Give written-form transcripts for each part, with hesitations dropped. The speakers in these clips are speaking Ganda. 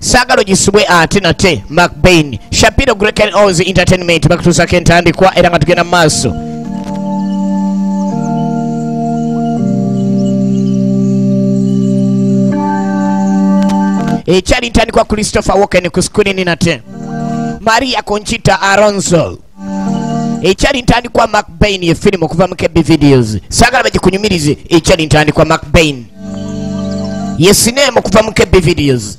Saagala ogisubwe ate nate McBain Shapiro Great Oz Entertainment bakutuusako entandikwa era nga tugenda mu maaso. Ekyali ntandikwa Christopher Walken ku screen nate Maria Conchita Alonso. Ekyali ntandikwa McBain ye filimu okuva mu KB Videos. Saagala bagikunyumirize. Ekyali ntandikwa McBain ye sinema okuva mu KB Videos.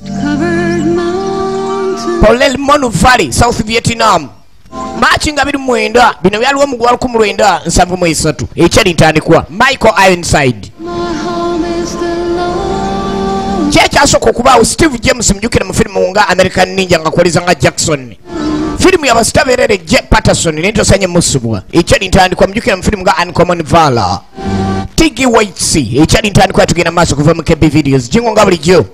Polel Monu Valley, South Vietnam, Machi nga 29 bino byaliwo mu gwa 1973. Ekyali ntandikwa Michael Ironside. Kyekyasoka okubaawo Steve James mujjukire mu firimu nga American Ninja nga akoleza nga Jackson. Firimu y'abasitaberere J Patterson nentosanye musubwa. Ekyali ntandikwa mujjukire mu firimu nga Uncommon Valor Tiggy Waits. Ekyali ntandikwa tugenda maaso kuva mu KB Videos jingo nga bulijjo.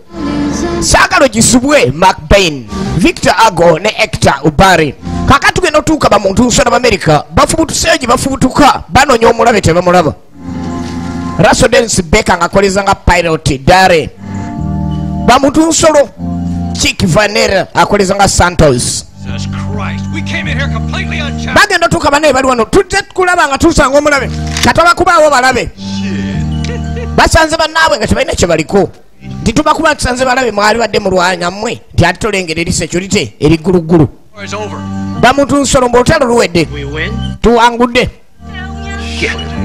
Saagala ogisubwe McBain Victor Ago ne Hector Ubari. Kakati tugenda otuuka bamuntu nsolo b'Amerika bafubutuseeyo gye bafubutuka banoonya omulabe tebamulaba. Russell Dennis Baker nga akoleza nga Pilot Dare. Bamuntu nsolo Chick Vanera akoleza nga Santos. Bagenda otuuka bannaye bali wano tujja kulaba nga tusanga omulabe katoba kubaawo balabe. Basanze bannaabwe nga tebalina kye baliko. Nti tubakuba tusanze balabe mwali badde mulwanya mmwe nti ate tolengera eri security eri gguluggulu. Bamuntu nsolo ng'olutalo luwedde tuwangudde.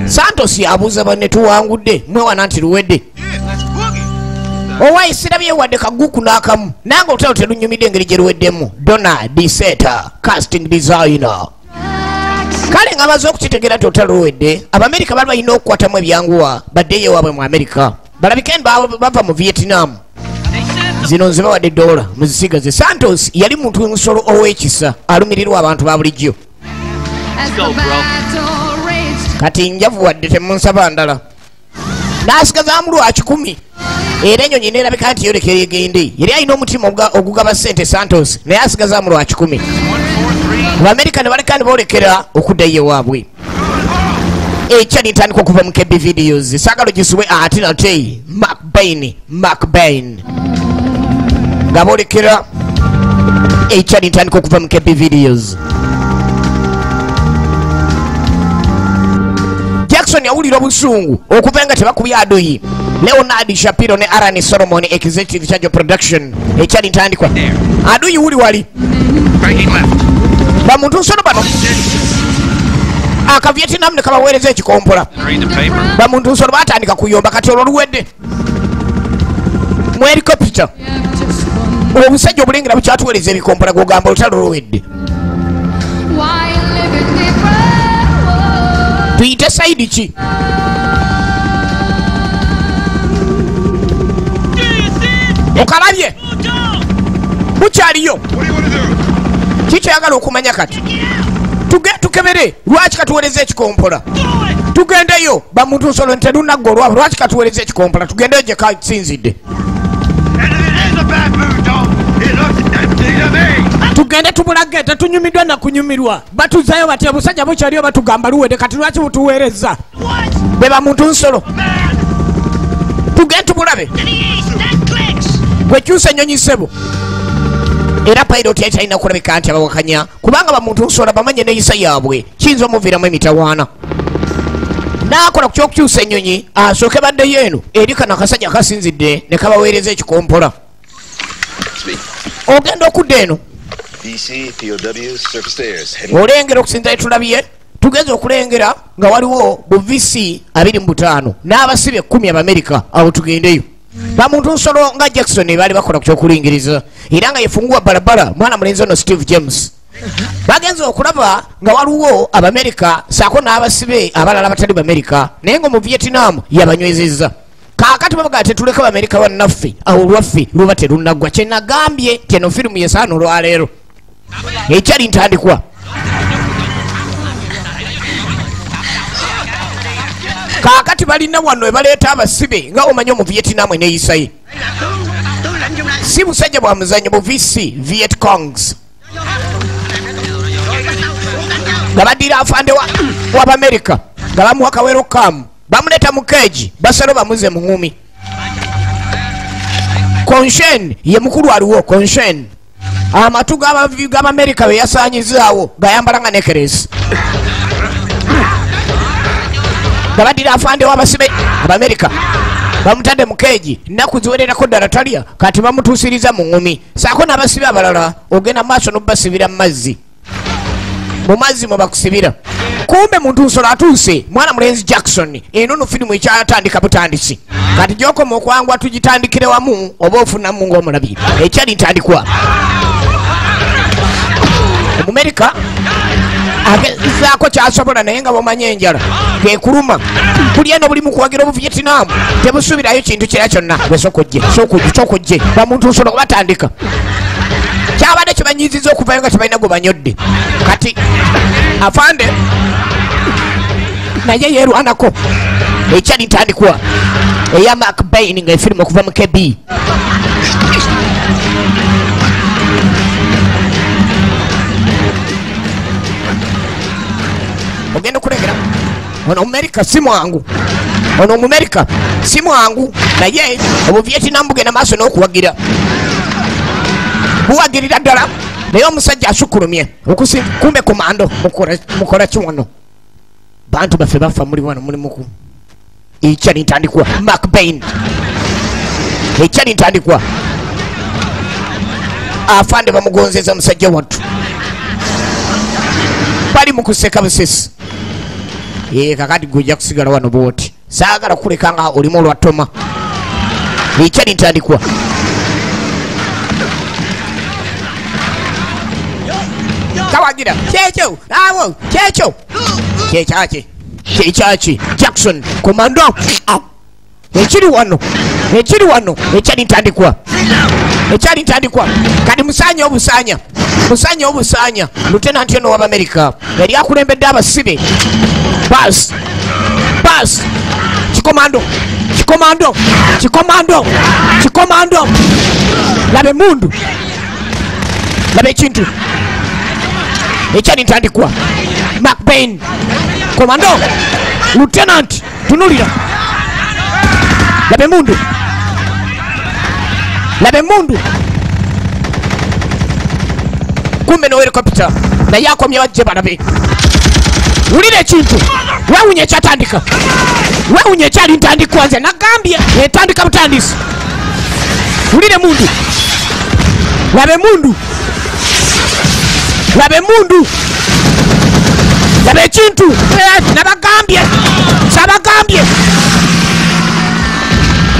Santos abuuza banne tuwangudde mwewana nti luwedde. Owaye sirabye wadde kaguku n'akamu nange olutalo terunyumidde engeri gye luweddemu. Donna Diseta casting designer. Kale nga baze okukitegeera nti olutalo luwedde, Abamerika bali balina okukwatamu ebyanguwa baddeyo ewaabwe mu Amerika. Balabike bava mu Vietnam. Zino nze bawadde dola muzisigaze. Santos yali muntu nsolo ow'ekisa alumirirwa abantu ba bulijjo. Kati njavu wadde temunsaba ndala. N'asigazaamu lwa 1,000. Era ennyonyi neerabika nti yolekera egende. Yali alina omutima ogugaba ssente Santos naye asigazaamu lwa 1,000. Abamerika ne baleka ne boolekera okuddayo ewaabwe. Ekyali ntandikwa okuva mu KB Videos. Saagala ogisubwe ate nate McBain McBain nga boolekera. Ekyali ntandikwa okuva mu KB Videos. Jackson yawulira obusungu okuva nga tebakubye aduyi. Leonard Shapiro ne Aaron Solomon executive charge of production. Ekyali ntandikwa aduyi wuli wali bamuntu nsolo bano aka Vietnam ne kabaweereza ekikompola. Bamuntu nsolo batandika kuyomba kati olwo luwedde mu helicopter. Obusajja obulengera bukyatuweereza ebikompola gw'ogamba olutalo luwedde. Tuyite sayidi ki? Okalabye bukyaliyo. Kikyayagala okumanya kati tukebere lwaki katuweereza ekikompola. Tugendeyo bamuntu nsolo nterunaggwa olwabwe lwaki katuweereza ekikompola tugendeyo gye kasinzidde. Tugende tubulage tetunyumiddwa na kunyumirwa. Batuzayo batya obusajja bukyaliyo batugamba luwedde kati lwaki butuweereza? Be bamuntu nsolo tugende tubulabe. Bwekyusa ennyonyi ssebo. Era pilot yali talina kulabika nti abawakanya kubanga bamuntu nsolo bamanye n'eyisa yaabwe kiyinza omuviiramu emitawaana. N'akola ku ky'okukyusa ennyonyi asooke baddeyo eno eri kano akasajja akasinzidde ne kabaweereza ekikompola. Ogenda okudda eno olengera okusinza etulabye tugeze okulengera nga waliwo bu VC 25 n'abasibe 10 Abamerika. Awo tugendeyo. Bamuntu nsolo nga Jackson baali bakola ku ky'okulingiriza era nga yefunguwa balabala mwana mulenzi ono Steve James. Bagenze okulaba nga waliwo Abamerika saako n'abasibe abalala abatali Bamerika naye nga mu Vietnam yabanywezezza. Kaakati babaga tetuleka Bamerika bannaffe awo olwaffe luba terunaggwa. Kye nagambye teno firimu yesaana olwaleero. Ekyali ntandikwa. Kaakati balina wano ebaleeta abasibe nga omanyi omu Vietnam eneeyisaye. Si busajja bwa muzannyo bu VC Viet Congs nga baddira afande w'Abamerika nga bamuwa kawero kamu bamuleeta mu keegi basalo bamuze mu ngumi. Konshen ye mukulu aliwo Konshen. Amatu g'Abamerika be yasaanyizaawo gayambala nga necklace. Gabadira afande w'abasibe Abamerika bamutadde mu keegi nnaku ziwererako ddala talya, kati bamutuusiriza mu ŋŋumi. Saako n'abasibe abalala ogenda maaso n'obbasibira mu mazzi. Mu mazzi mwe bakusibira. Kumbe muntu nsolo atuuse mwana mulenzi Jackson. Eno no firimu ekyatandika butandisi. Kati gy'okoma okwangwa tugitandikire wamu oba ofunamu ng'omulabi. Ekyali ntandikwa. Omumerika agezaako kyasobola naye nga bw'omanyi enjala keekuluma. Buli eno buli mu kuwagira Obuvietnam tebusuubirayo kintu kirala kyonna. Gwe sooka ojje bamuntu nsolo batandika. Kyabadde kibanyiizizza okuvayo nga tebalina gwe banyodde. Kati afande naye yeerwanako. Ekyali ntandikwa eya Mark Bain nga efirimu okuva mu KB. Ogenda okulengera ono Omumerika si mwangu. Ono Omumerika si mwangu naye Obuvietnam bugenda maaso n'okuwagira. Buwagirira ddala naye omusajja asukkulumye kumbe komando mukola ki wano? Bantu baffe bafa muli wano muli muku. Ekyali ntandikwa Mark Bain. Ekyali ntandikwa. Afande bamugonzeza musajja wattu. Bali mu kuseka busesi. Kakati gujja kusigala wano bw'oti. Saagala kuleka nga olimu olwatoma. Ekyali ntandikwa. Kawagira kyekyo awo kyekyo kyekyaki kyekyaki Jackson komando ekiri wano ekiri wano. Ekyali ntandikwa. Ekyali ntandikwa. Kati musanya obusanya. Musanya obusanya. Lieutenant ono w'Abamerika yali akulembedde abasibe. Bas bas kikomando kikomando kikomando kikomando. Laba emundu, laba ekintu. Ekyali ntandikwa. Mark Bain komando lieutenant tunulira. Laba emundu, laba emundu. Kumbe no helicopter naye akomye bajje balabe. Wulira ekintu. Wewunya ekyatandika. Wewunya ekyali ntandikwa. Nze nagambye etandika butandisi. Wulira emundu, laba emundu, laba emundu, laba ekintu. Nabagambye, sabagambye.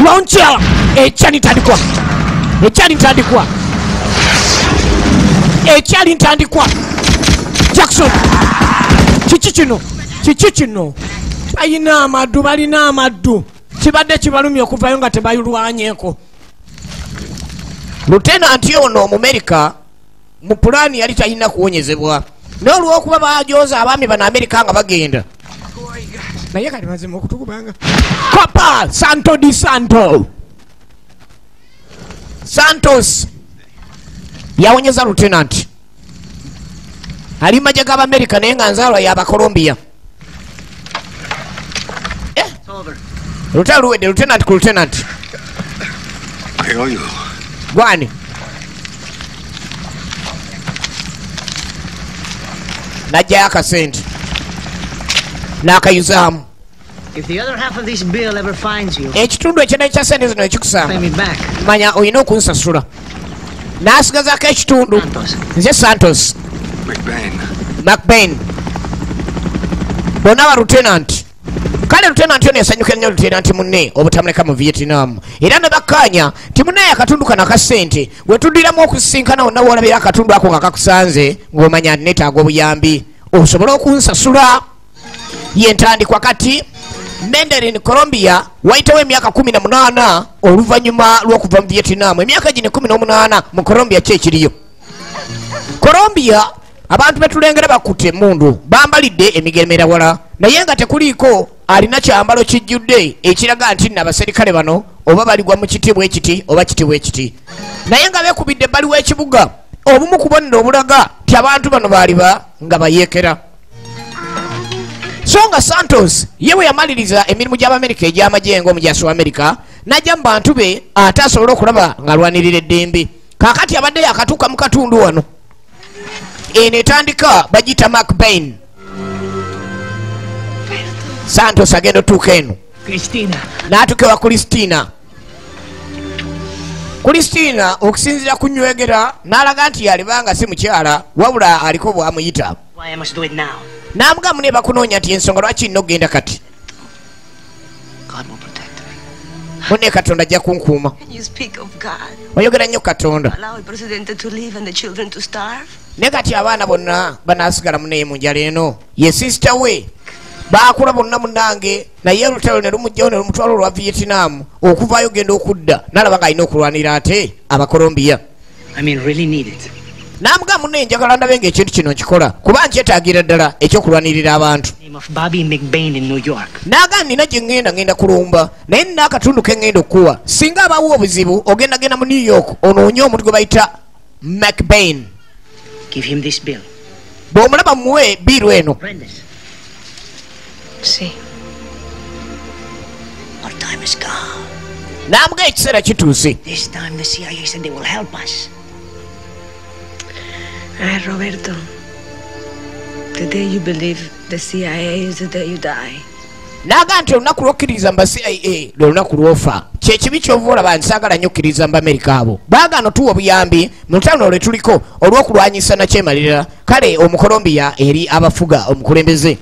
Launcher ekyali ntandikwa. Ekyali ntandikwa. Ekyali ntandikwa. Jackson kiki kino? Kiki kino? Balina amaddu, balina amaddu. Kibadde kibalumye okuvayo nga tebayulwanyeeko. Lieutenant ono Omumerika mu pulaani yali talina kuwonyezebwa. Naye olw'okuba baajooza abaami bano Amerika nga bagenda. Naye kati mazima okutukubanga. Copa Santo di Santo. Santos yawonyeza lieutenant. Ali majja g'Abamerika naye nga nzaalwa y'Abakolombia. Lutalo luwedde, lieutenant ku lieutenant. Gwani? Najjayo akasente n'akayuzaamu. Ekitundu ekirala kya sente zino ekikusanga manya olina okunsasula. N'asigazaako ekitundu. Nze Santos McBain. Bonna ba lieutenant. Kale lieutenant ono yasanyuka nnyo lieutenant munne obutamuleka mu Vietnam. Era ne bakkaanya nti munnaye akatundu kano aka ssente we tuddiramu okusisinkana wonna w'olabira akatundu ako nga kakusanze ng'omanya nti neetaaga obuyambi osobole okunsasula. Ye ntandikwa kati Medellin, Colombia wayitawo emyaka 18 oluvannyuma lw'okuva mu Vietnam. Emyaka gino 18 mu Colombia ki ekiriyo? Colombia abantu betulengera bakutte emmundu bambalidde emigemera wala naye nga tekuliiko alina kyambalo kijjudde ekiraga nti nno abaserikale bano oba baligwa mu kiti bwe kiti oba kiti bwe kiti, naye nga beekubidde ebbali w'ekibuga obumu ku bonna obulaga nti abantu bano baaliba nga bayeekera. So nga Santos ye bwe yamaliriza emirimu gy'Abamerika egy'amagye ng'omujaasi wa Amerika Najja mu bantu be ate asobole okulaba ng'alwanirira eddembe. Kaakati abadde yakatuuka mu katundu wano. Eno etandika bagiyita McBain. Santos agenda otuuka eno. N'atuuka ewa Christina. Christina okusinziira ku nywegera n'alaga nti yalibanga si mukyala wabula aliko bw'amuyita. N'amugamba ne bakunoonya nti ensonga lwaki nno ogenda kati. Munne Katonda ajja kunkuuma. Oyogera nnyo Katonda. Ne kati abaana bonna banaasigala munnaye mu njala eno. Ye sister we baakula bonna munnange naye olutalo ne lumugjawo ne lumutwala olwa Vietnam okuvaayo genda okudda n'alaba ng'alina okulwanira ate Abakolombiya. N'amugamba munne njagala ndabe ng'ekintu kino nkikola kuba nkyetaagira ddala ekyokulwanirira abantu. N'agamba nina gye ŋŋenda ŋŋenda kulumba naye nina akatundu ke ŋŋenda okukuwa singa abawo obuzibu ogenda genda mu New York onoonye omuntu gwe bayita McBain. Bw'omulaba muwe biiru eno. N'amuga ekiseera kituuse. Ay, Roberto, the day you believe the CIA is the day you die. Naga nti olunaku lw'okkiririza mu CIA lwe lunaku lw'ofa. Kye kibi ky'ova olaba nsaagala nnyo okkiririza mu Amerika abo. Baagaano tuwa obuyambi mu lutalo lwe tuliko olw'okulwanyisa nakyemalirira kale Omukolombiya eri abafuga omukulembeze.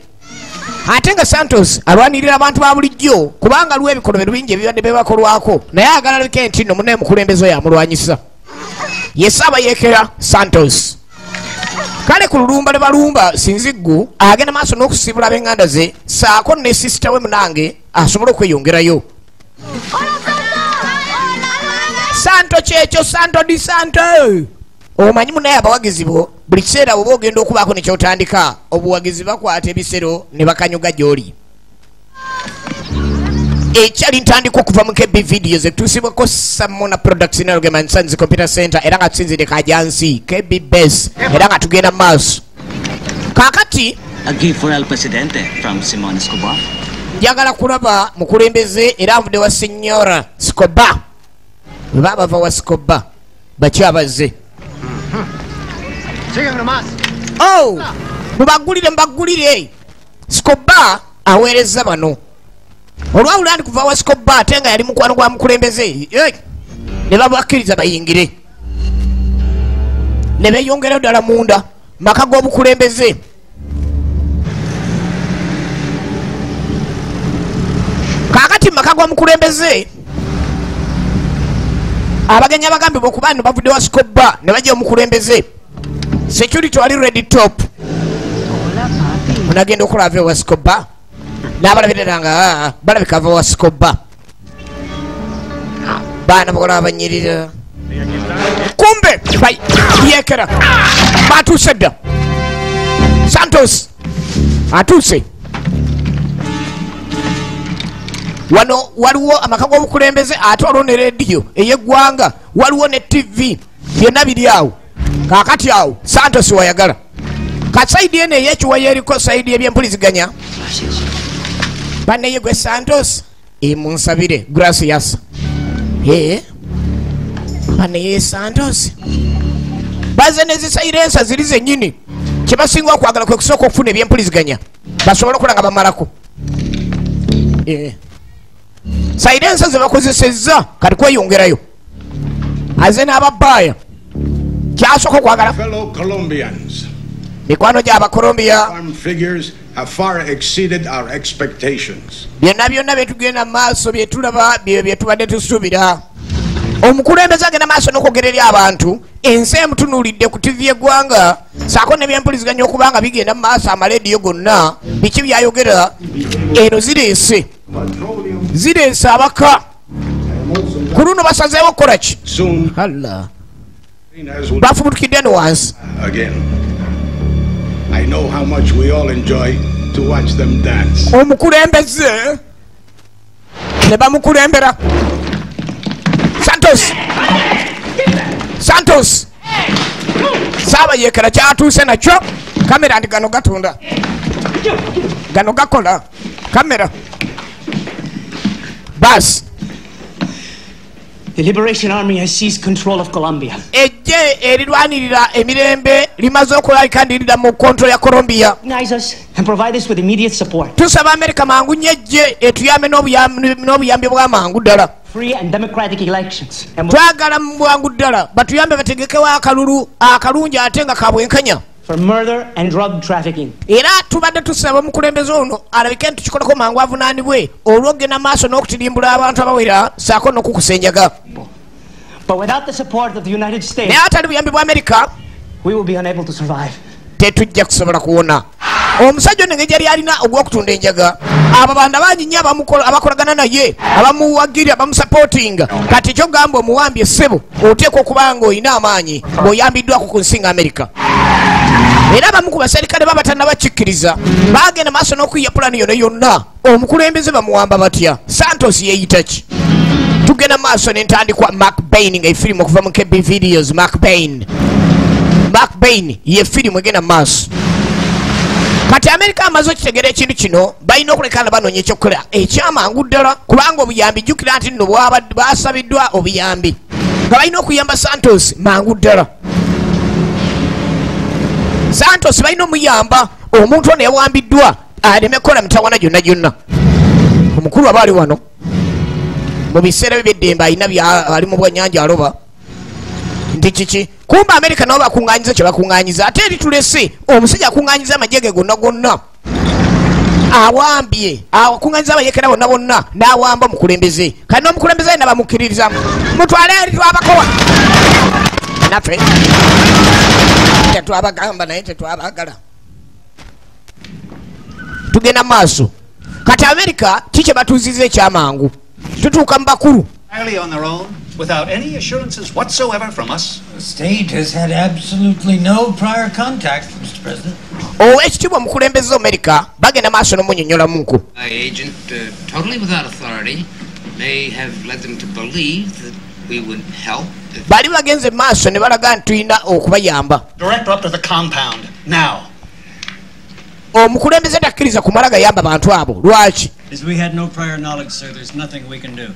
Ate nga Santos alwanirira abantu ba bulijjo kubanga lw'ebikolobero bingi ebibadde bebakolwako naye agala alabike nti nno munnaye mukulembeze oyo amulwanyisa. Ye Ssaabayeekera Santos. Kale ku lulumba lwe balumba Sinziggu agenda maaso n'okusibula ab'enganda ze saako ne sisita we munange asobole okweyongerayo. Santo kyekyo Santo di Santo. Omanyi munnaye abawagizi bo buli kiseera bw'oba ogenda okubaako ne ky'otandika obuwagizi bakwata ebisero ne bakanyuga gy'oli. Ekyali ntandika okuva mu KB Videos etuusibwako Samona Products Nalugema and Sons Computer Center era nga tusinzidde Kajansi KB Base era nga tugenda mu maaso. Kaakati A gift for El Presidente from Simon Escobar. Njagala kulaba mukulembeze era nvudde wa Signora Escobar. Bwe baba bava wa Escobar bakyabazze. Oh, mubaggulire mubaggulire. Escobar aweereza bano. Olwawula ndi kuva wa Escobar ate nga yali mukwano gwa mukulembeze ne babakkiriza bayingire ne beeyongerayo ddala munda maka g'obukulembeze. Kaakati maka g'omukulembeze abagenyi abagambibwa okuba nno bavudde wa Escobar ne bajja omukulembeze. Security wali ready top. Onagenda okulaba wa Escobar n'abalabirira nga balabika ava wa Escobar. Baana bakola abanyirira. Kumbe yekera batuuse dda. Santos atuuse. Wano waliwo amaka g'obukulembeze ate waliwo ne rediyo ey'eggwanga waliwo ne TV byonna biri awo. Kaakati awo Santos wayagala. Ka sayidi eno ey'ekiwayo eriko sayidi ebyempuliziganya. Bannaye gwe Santos munsabire Gracias. Bannaye Santos baze ne zisairensa ziri zennyini kye basinga okwagala kwe kusooka okufuna ebyempuliziganya basobole okulanga bamalako. Sairensa ze bakozesezza kati kweyongerayo aze n'ababbaaya kyasooka okwagala. Fellow Colombians, mikwano gy'Abakolombia have far exceeded our expectations. Byonna byonna bye tugenda mu maaso bye tulaba bye bye tubadde tusuubira. Omukulembeze agenda maaso n'okwogera eri abantu ensi emutunuulidde ku TV y'eggwanga saako n'ebyempuliziganya okuba nga bigenda mu maaso amalediyo gonna biki byayogera eno zireese zireese abaka ku luno basazeewo okukola ki? Allah bafubutukidde eno wansi. I know how much we all enjoy to watch them dance. Omukulembeze ne bamukulembera. Santos Santos Saabayeekera kyatuuse nakyo. Kamera ndi gano gatunda gano gakola kamera basi. The Liberation Army has seized control of Colombia. Ejje erirwanirira emirembe limaze okulabika ndirira mu control ya Colombia. Recognize us and provide us with immediate support. Tusaba America mangu nnyo ejje etuyambe n'obuyambi bw'amangu ddala. Free and democratic elections. Twagala mu bwangu ddala batuyambe bategekewo akalulu akalungi ate nga kabwenkanya. For murder and drug trafficking. Era tubadde tusaba omukulembeze ono alabike nti tukikoleko mangu avunaanibwe olw'okugenda maaso n'okutirimbula abantu abawera ssaako n'okukusenjaga. But without the support of the United States, naye atali buyambi bwa America, we will be unable to survive. Tetujja kusobola kuwona. Omusajja ono engeri gyali alina ogw'okutunda enjaga, abo banda bangi nnyo abakolagana naye, abamuwagira, abamusupportinga. Kati ky'ogamba omuwambye ssebo, oteekwa okuba ng'olina amaanyi ng'oyambiddwako ku nsi nga America. Era abamu ku baserikale baba tannabakikkiriza, baagenda maaso n'okuyiya pulaani yonna yonna. Omukulembeze bamuwamba batya? Santos yeeyita ki? Tugenda maaso n'entandikwa Mark Bain nga efirimu okuva mu KB Videos. Mark Bain, Mark Bain ye firimu egenda maaso. Kati Amerika amaze okitegeera ekintu kino, balina okulekana banoonya ekyokukola ekyamangu ddala, kubanga obuyambi jjukira nti nno basabiddwa obuyambi nga balina okuyamba Santos mangu ddala. Santos balina omuyamba omuntu ono yawambiddwa aleme kukola mitawana gyonna gyonna. Omukulu aba ali wano mu biseera bye by'eddembe alina ali mu bwannyanja aloba nti kiki kumba Amerika nabo bakuŋŋaanyiza kye bakuŋŋaanyiza, ate eri tulese omusajja akuŋŋaanyiza amagye ge gonna gonna awambye akuŋŋaanyiza abayekera bonna bonna n'awamba omukulembeze. Kati n'omukulembeze alina bamukkiririza mutwale eri twabakowa naffe tetwabagamba naye tetwabagala. Tugenda maaso. Kati Amerika ki kye batuuziza ekyamangu? Tutuuka mu bakulu. On their own, without any assurances whatsoever from us. The state has had absolutely no prior contact, Mr. President. Owekitiibwa omukulembeze Amerika bagenda maaso n'omunnyonnyolamuko. My agent, totally without authority, may have led them to believe that we would help. Bali bagenze maaso ne balaga nti tulina okubayamba. Direct up to the compound now. Omukulembeze takkiriza kumala gayamba bantu abo. Lwaki? As we had no prior knowledge, sir, there's nothing we can do.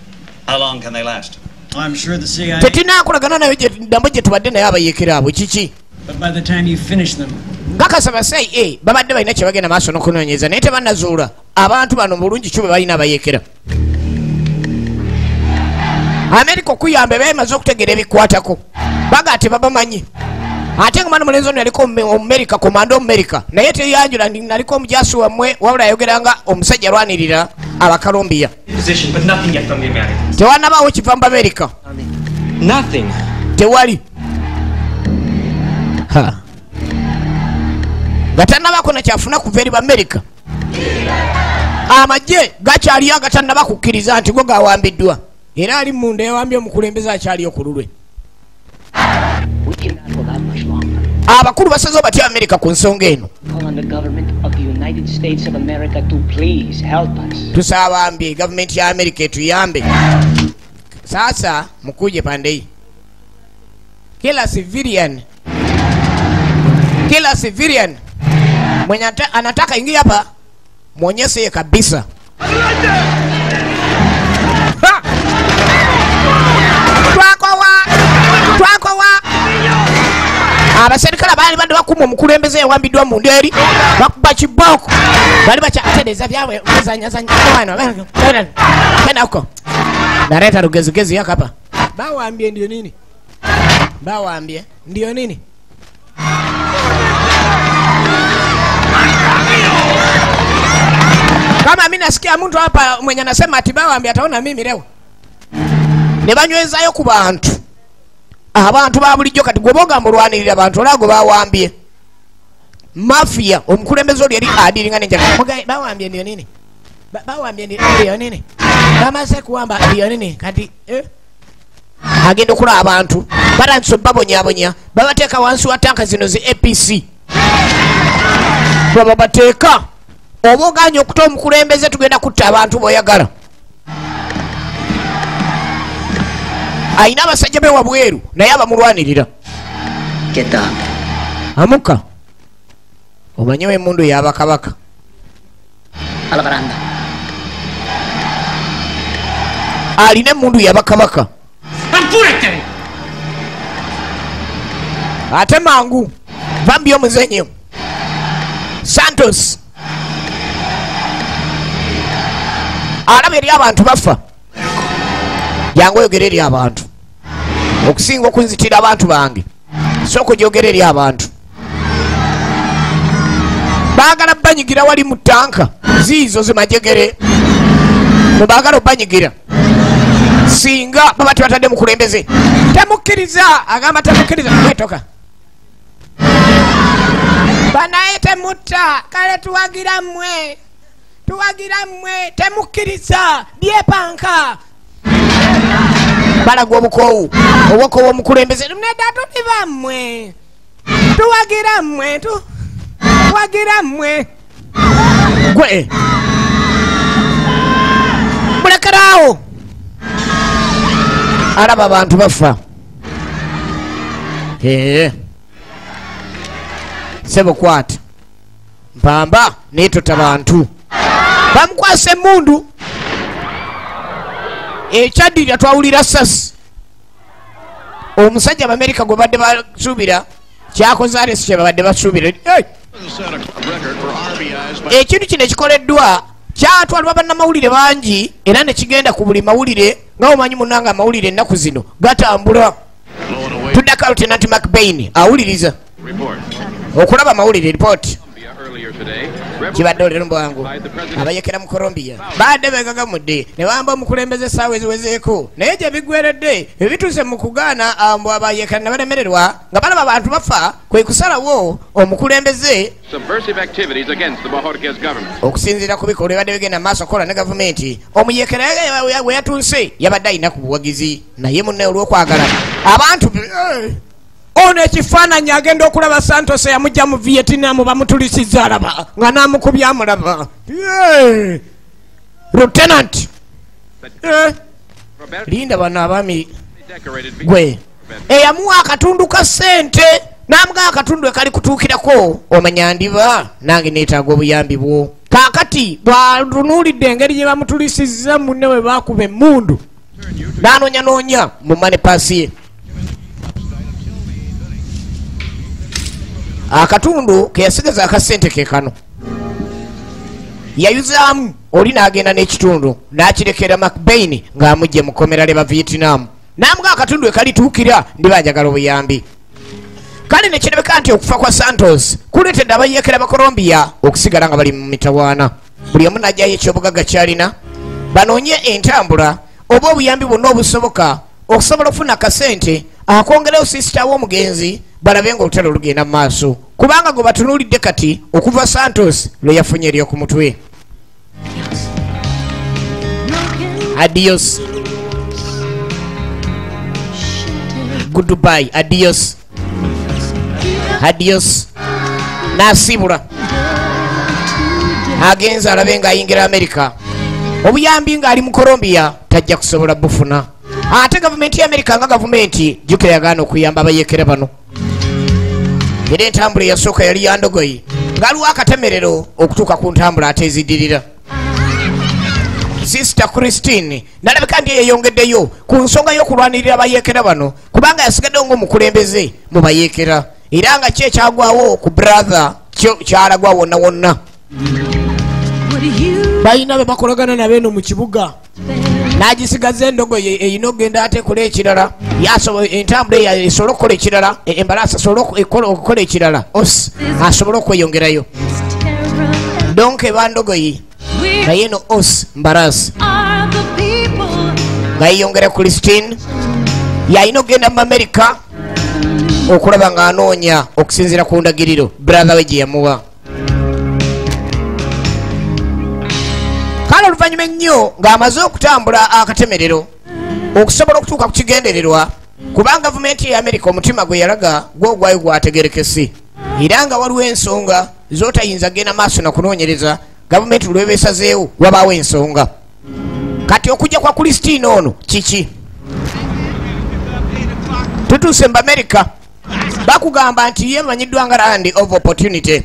How long can they last? I'm sure the CIA. Tetunakolagana nayo dambo gye tubadde naye abayeekera abo kiki? But by the time you finish them. Ngakasaba CIA babadde balina kye bagenda maaso n'okunoonyeza naye tebannazuula abantu bano bulungi ki bwe balina abayeekera. Amerika okuyamba eba emaze okutegeera ebikwatako baga tebabamanyi. Ate nga mwana mulenzi ono yaliko Omumerika, komando Omumerika, naye teyanjula naliko omujaasi wammwe, wabula yayogeranga omusajja alwanirira Abakalombiya. Tewannabaawo kiva mu Bamerika. Tewali. Nga tannabaako nakyafuna kuva eri Bamerika. Amagye gakyaliyo agatannaba kukkiriza nti go gawambiddwa. Era ali munda yawambye omukulembeze akyaliyo ku lulwe. Abakulu basazeewo batya Amerika ku nsonga eno. Tusaba mbi gavumenti ya Amerika etuyambe. Sasa mukuje pande hii. Kila civilian mwenye anataka ingia hapa muonyeshe kabisa. Twakowa abaserikale baali badde bakuuma omukulembeze yawambiddwa mu nderi bakuba kibooko bali bakyatereeza byabwe bazanyazanya wano genda huko naleta rugezigezi yakapa. Bawambye ndio nini? Bawambye ndio nini? Kama mimi nasikia mtu hapa mwenye anasema ati bawambye ataona mimi leo. Ne banywezayo ku bantu. Abantu ba bulijjo kati gwe bogamba olwanirira abantu olago bawambye. Mafia omukulembeze oli yali adiringa n'enjaga. Bawambye ndio nini? Bawambye ndio nini? Bamaze kuwamba ndio nini? Kati agenda okulaba abantu batandise babonyabonya babateeka wansi wa tanka zino zi APC. Babateeka oba ogaanye okuta omukulembeze tugenda kutta abantu b'oyagala. Alina abasajja be wabweru naye abamulwanirira. Get up. Amuka omanyewo emmundu y'abakabaka. Alabaranda. Alina emmundu y'abakabaka. ¡Apúrate! Ate mangu vambi omuzenyo Santos alaba eri abantu bafa jangu oyogere eri abantu okusinga okunzitira abantu bange sooka ogyogere eri abantu baagala banyigira wali mu ttanka ziizo zimajegere mubaagala obanyigira singa baba tebatadde mukulembeze temukkiriza agamba temukkiriza wetoka banaye temutta kale tuwagira mmwe temukkiriza byepanka balaga obukoowu obukoowu omukulembeze nedda tuli bammwe tuwagira mmwe tuwagira mmwe gwe mulekeraawo alaba abantu bafa sebo kwata mpamba netota bantu bamukwasa emundu ekyaddirira twawulira sasi omusajja Abamerika gwe badde basuubira kyakoze alesi kye babadde basuubira. Ekintu kino ekikoleddwa kyatwalibwa bannamawulire bangi era ne kigenda ku buli mawulire nga omanyi munnange amawulire ennaku zino gatambula. Tuddako Lieutenant McBain awuliriza okulaba amawulire report kibadde olero mbwangu abayekera mu Colombia badde begagamudde ne bamba omukulembeze essaawa eziwezeeko naye gye biggweredde ebituuse mu kugaana ambo abayekera ne balemererwa nga balaba abantu bafa kwe kusalawo omukulembeze okusinziira ku bikolwa ebadde bigenda mu maaso okukola ne gavumenti omuyekera we yatuuse yabadde alina ku buwagizi naye munne olw'okwagala abantu ono ekifaananyi agenda okulaba Santos eyamujja mu Vietnam bamutulisizza alaba nga n'amukubya amulaba. Lieutenant linda bano abaami gwe eyamuwa akatundu ka ssente n'amugaa akatundu ekali kutuukirako omanya ndiba nange neetaaga obuyambi bwo. Kaakati bw'atunuulidde engeri gye bamutulisizza munne we baakuba emmundu n'anoonyanoonya mu money pass ye akatundu ke yasigaza akasente ke kano yayuzaamu oli n'agenda n'ekitundu n'akirekera McBain ng'amugye mu kkomera lye ba Vietnam n'amuga akatundu ekalituukira ndiba njagala obuyambi. Kale ne kirabika nti okufa kwa Santos kuleetedde abayeekera ba Colombia okusigala nga bali mu mitawaana buli omu n'ajjayo ekyobugagga ky'alina banoonye entambula oba obuyambi bwonna obusoboka okusobola okufuna akasente akongereyo sisita w'omugenzi balabe ng'olutalo lugenda mu maaso kubanga gwe batunuulidde kati okuva Santos lwe yafunye ery'oku mutwe. Adios, goodbye, adios, adios. N'asiibula agenza alabe ng'ayingira Amerika obuyambi ng'ali mu Colombia tajja kusobola bufuna. Ate gavumenti ya Amerika nga gavumenti jjukira yagaana okuyamba abayeekera bano era entambula eyasooka yali ya ndogoyi ng'aliwo akatemerero okutuuka ku ntambula ate eziddirira. Sister Christine nalabika nti yeyongeddeyo ku nsonga y'okulwanirira abayeekera bano kubanga yasigaddewo ng'omukulembeze mu bayeekera era nga ki ekyagwawo ku brother kyo kyalagwa wonna wonna. Balina be bakolagana nabo eno mu kibuga n'agisigaza endogoyi eyina okugenda ate ekola ekirala entambula eyo esobole okukola ekirala embalaasi esobole okukola ekirala os asobole okweyongerayo donka eba ndogoyi naye eno os mbalaasi nga yeyongera Christine yalina okugenda mu Amerika okulaba ng'anoonya okusinziira ku ndagiriro brother we gye yamuwa. Kale oluvannyuma ennyo ng'amaze okutambula akatemerero okusobola okutuuka ku kigendererwa kubanga gavumenti ya Amerika omutima gwe yalaga gwo gwayo gwategerekese era nga waliwo ensonga z'otayinza genda maaso na kunoonyereza gavumenti lweba esazeewo wabaawo ensonga. Kati okujja kwa Christine ono kiki? Tutuuse mu Amerika bakugamba nti ye manyiddwa nga land of opportunity.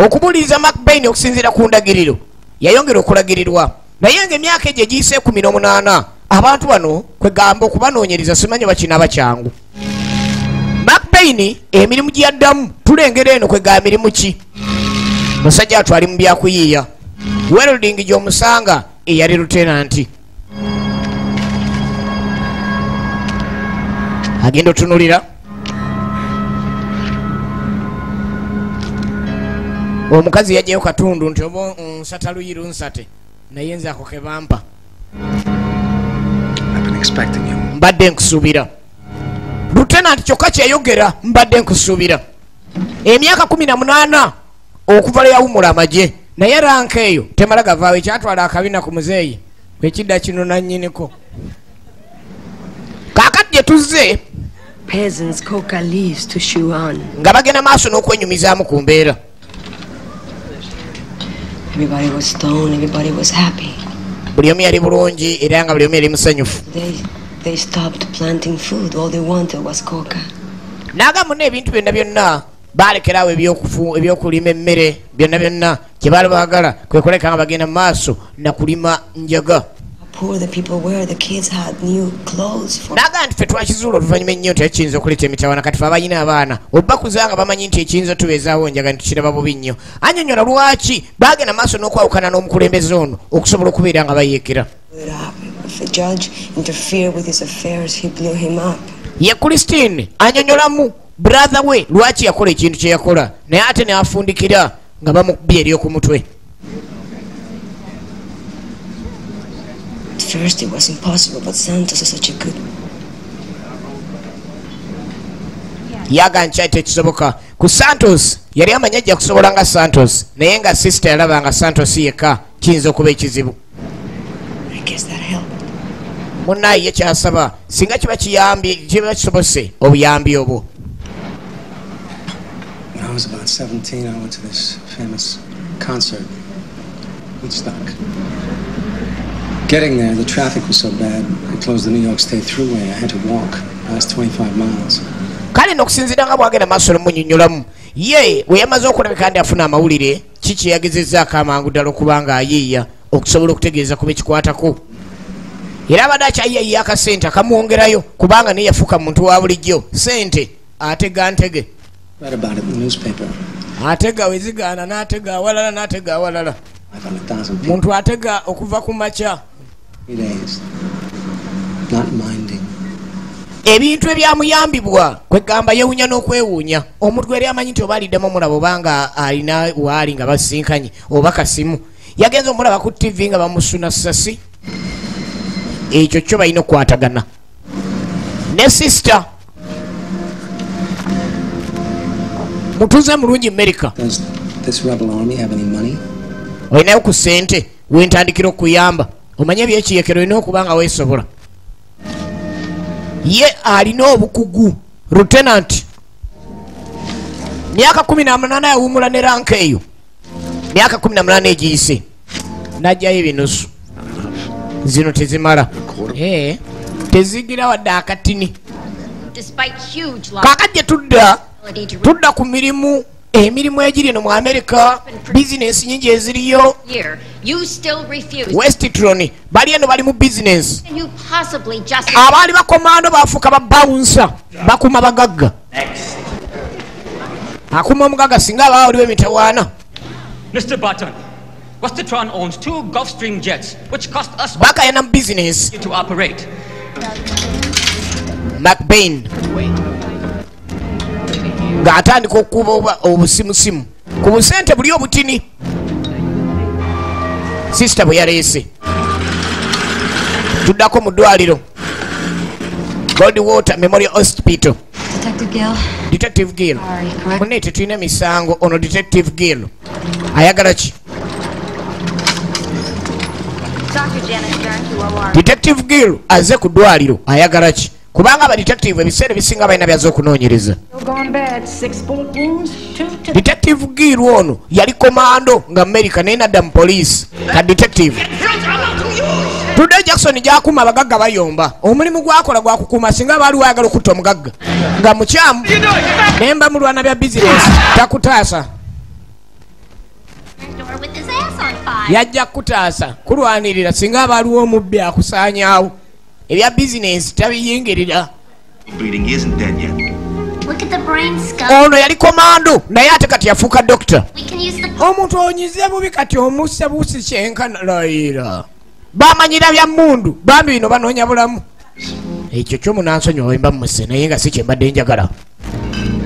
Okubuuliriza McBain okusinziira ku ndagiriro yayongera okulagirirwa naye ng'emyaka egyo egiyise 18 Abantu bano kwegamba okubanoonyereza simanyi bakinaaba kyangu. McBain emirimu gye yaddamu tulengera eno kwegamba mirimu ki? Musajja atwali mu byakuyiiya. Welding gy'omusanga eyali lieutenant. Agenda otunulira omukazi yajjayo katundu nti oba nsata luyiru nsate naye nze ako ke bampa. Mbadde nkusuubira. Lieutenant kyokka kyeyogera mbadde nkusuubira. Emyaka 18 okuva lwe yawummula amagye naye ranka eyo temala gavaawo ekyatwala akabina ku muzeeyi ekidda kino nannyiniko. Kaakati gye tuzze nga bagenda maaso n'okwenyumizaamu ku mbeera. Buli omu yali bulungi era nga buli omu yali musanyufu. N'agamba n'ebintu byonna byonna baalekerawo ebyokulima emmere byonna byonna kye baali baagala kwe kuleka nga bagenda mu maaso na kulima njaga. N'agamba nti ffe twakizuula oluvannyuma ennyo nti ekiyinza okuleeta emitawaana kati fe abalina abaana obakuza nga bamanyi nti ekiyinza otubeezaawo njaga nti tukiraba bubi nnyo. Annyonnyola lwaki baagenda maaso n'okwawukana n'omukulembeze ono okusobola okubeera nga bayeekera. Ye Christine annyonnyolamu brother we lwaki yakola ekintu kye yakola naye ate n'afundikira nga bamukubye ery'oku mutwe. First it was impossible, but Santos is such a good. Yaga nkyali tekisoboka ku Santos yali amanyi ajja kusobola nga Santos naye nga sister yalaba nga Santos yekka kiyinza okuba ekizibu. I guess that helped. Munnaye ye kyasaba singa kiba kiyambye kiba kisobose obuyambi obwo. When I was about 17, I went to this famous concert, Woodstock. Getting there, the traffic was so bad, they closed the New York State Thruway. I had to walk past 25 miles. Kale n'okusinziira nga bw'agenda maaso n'omunnyonnyolamu ye we yamaze okulabika ndi afuna amawulire kiki yagezezzaako amangu ddala okuba nga ayiiya okusobola okutegeeza ku bekikwatako. Era abadde akyayiyayiya akasente akamwongerayo kubanga naye yafuuka muntu wa bulijjo sente atega ntege. Read about it in the newspaper. Atega we zigaana n'atega awalala n'atega awalala. 500,000 people. Muntu atega okuva ku makya. 3 days. Not minding. Ebintu ebyamuyambibwa kwegamba yeewuunya n'okwewuunya. Omuntu yali amanyi nti oba aliddemu omulaba obanga alina waali nga basinkanye oba kasimu. Yagenze omulaba ku TV nga bamusuna ssasi. Ekyo kyo balina okukwatagana. Ne sister mutuuze mulungi America. Does this rebel army have any money? Olinayo ku ssente wentandikira okuyamba. Omanye ebyekiyekero olina okuba nga weesobola. Ye alina obukugu lieutenant. Myaka 18 yawummula ne ranka eyo. Myaka 18 egiyise n'ajjayo ebinusu. Zino tezimala. Tezigira wadde akatini. Kaakati gye tudda ku mirimu emirimu egiri eno mu America, bizinensi nyingi eziriyo. Westtron bali eno bali mu bizinensi. Abaali bakomando bafuuka ba bouncer bakuma bagagga. Akuma omugagga singa abaawo waliwo emitawaana. Mr. Barton, Westtron owns 2 Gulfstream jets which cost us bakayana mu bizinensi to operate. McBain ng'atandika okukuba obusimusimu ku busente buli obutini sister bwe yaleese. Tuddako mu ddwaliro Goldwater Memorial Hospital. Detective Gill. Detective Gill. Munne tetulina misango ono Detective Gill ayagala ki? Detective Gill azze ku ddwaliro ayagala ki? Kubanga aba detective ebiseera ebisinga balina byazze okunoonyereza. Detective Gill ono yali komando nga America naye nadda mu poliisi ka detective. Tudde Jackson gy'akuuma abagagga bayomba. Omulimu gwakola gwa kukuuma singa baali ayagala okutta omugagga nga mukyamu naye mba mulwana bya bizinensi takutaasa. Yajja kutaasa kulwanirira singa abaaliwo omubbi akusaanyaawo. Ebya bizinensi tabiyingirira. Bleeding isn't dead yet. Look at the brain skull. Ono yali komando naye ate kati yafuuka dokita. We can use the Omuntu onyize bubi kati omusse busi kyenkana layira. Bamanyira bya mmundu bambi bino banoonya bulamu. Ekyo kyo munansonyiwa mba mmuse naye nga si kye mbadde njagala.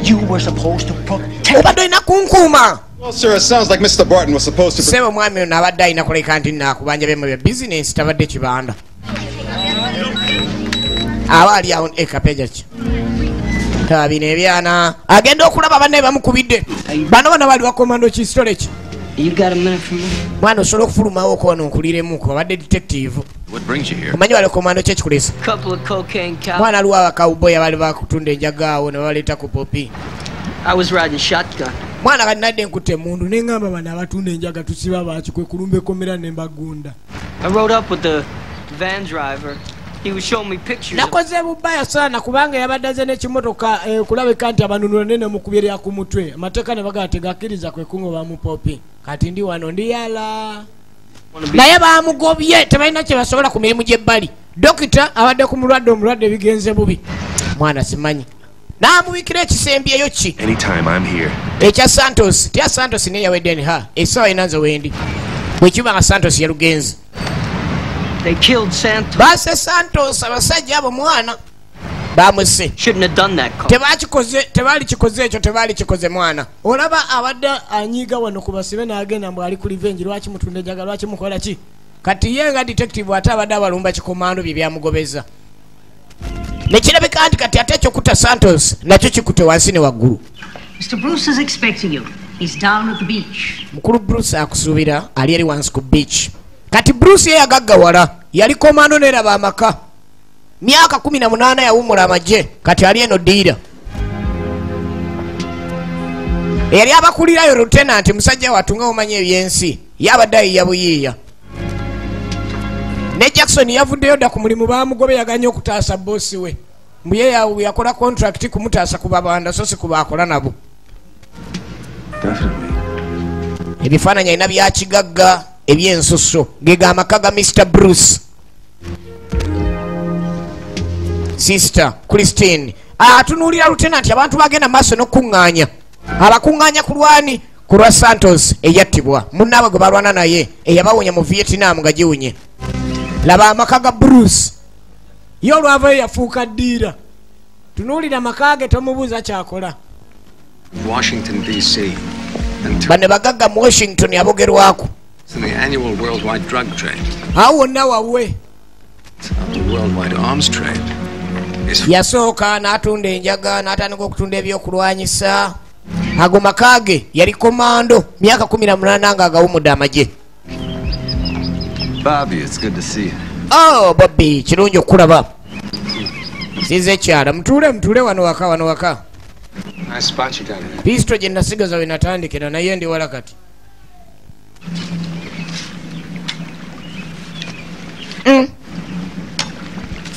You were supposed to protect. Obadde olina kunkuuma. Well, sir, it sounds like Mr. Barton was supposed to. Ssebo mwami ono abadde alina kuleka nti naakubanja byemmwe bya bizinensi tabadde kibanda. Aba ali awo ekapeja ki? Ta bino ebyana agenda okulaba banne bamukubidde. Bano bano bali bakomando kisitole ki? You got a minute for me? Mwana osobola okufulumawo okwo nkuliremu abadde detective. What brings you here? Omanyi wali komando ki ekikulesa? Couple of cocaine cows. Mwana aliwo abakawuboyi abaali bakutunda enjaga awo ne babaleeta ku popi. I was riding shotgun. Mwana kati nadde nkutte emmundu ne ŋŋamba bano abatunda enjaga tusiba baaki kwe kulumba ekkomera ne mbagunda. I rode up with the van driver. He was showing me pictures. Nakoze bubaya sana kubanga yabadde aze n'ekimotoka kulabika nti abanunula nene mukubye lya ku mutwe. Amateeka ne bagala tegakkiriza kwe kungoba mu popi. Kati ndi wano ndi yala. Naye bamugobye tebalina kye basobola ku mirimu gy'ebbali. Dokita abadde ku mulwadde omulwadde bigenze bubi. Mwana simanyi. N'amubikira ekisembyeyo ki? Anytime I'm here. Ekya Santos, tya Santos ne yawedde ha. Essaawa ena nze wendi. Bwe kiba nga Santos yalugenze. They killed Santos. Basse Santos abasajja abo mwana. Bamuse. Shouldn't have done that. Tebakikoze, tebalikikoze ekyo tebalikikoze mwana. Olaba abadde anyiga wano ku basibe n'agenda mbu ali ku revenge lwaki mutunda enjaga lwaki mukola ki? Kati ye nga detective ate abadde abalumba kikomando bye byamugobeza. Ne kirabika nti kati ate ekyokutta Santos nakyo kikutte wansi ne waggulu. Mr. Bruce is expecting you. He's down at the beach. Mukulu Bruce akusuubira ali eri wansi ku beach. Kati Bruce ye yagaggawala yali komando n'eraba amaka. Myaka 18 yawummula amagye kati ali eno ddiira. Eyali abakulirayo lieutenant musajja wattu nga omanyi ebyensi yabadde ayiiya buyiiya. Ne Jackson yavuddeyo dda ku mulimu baamugobe yaganye okutaasa bossi we. Mbu ye yakola contract kumutaasa ku babanda so si ku baakola nabo. Ebifaananyi alina bya kigagga ebyensusso ge ga amaka ga Mr. Bruce. Sister Christine atunuulira lieutenant abantu bagenda maaso n'okuŋŋaanya. Abakuŋŋaanya ku lwani ku lwa Santos eyattibwa munnaabwe gwe balwana naye eyabawonya mu Vietnam nga giwunye. Laba amaka ga Bruce. Ye olwavayo yafuuka ddiira. Tunuulira amaka ge tomubuuza ky'akola. Washington DC. Bano bagagga mu Washington abogerwako. The annual worldwide drug trade. Awo wonna wawe. The worldwide arms trade. Yasooka n'atunda enjaga n'atandika okutunda ebyokulwanyisa. Ago maka ge yali komando myaka 18 nga agawumudde amagye. Bobby, it's good to see you. Oh, Bobby, kirungi okulaba. Size ekyala mutuule mutuule wano waka wano waka. Nice spot you got here. Pisto gye nasigaza we natandikira naye ndi wala kati.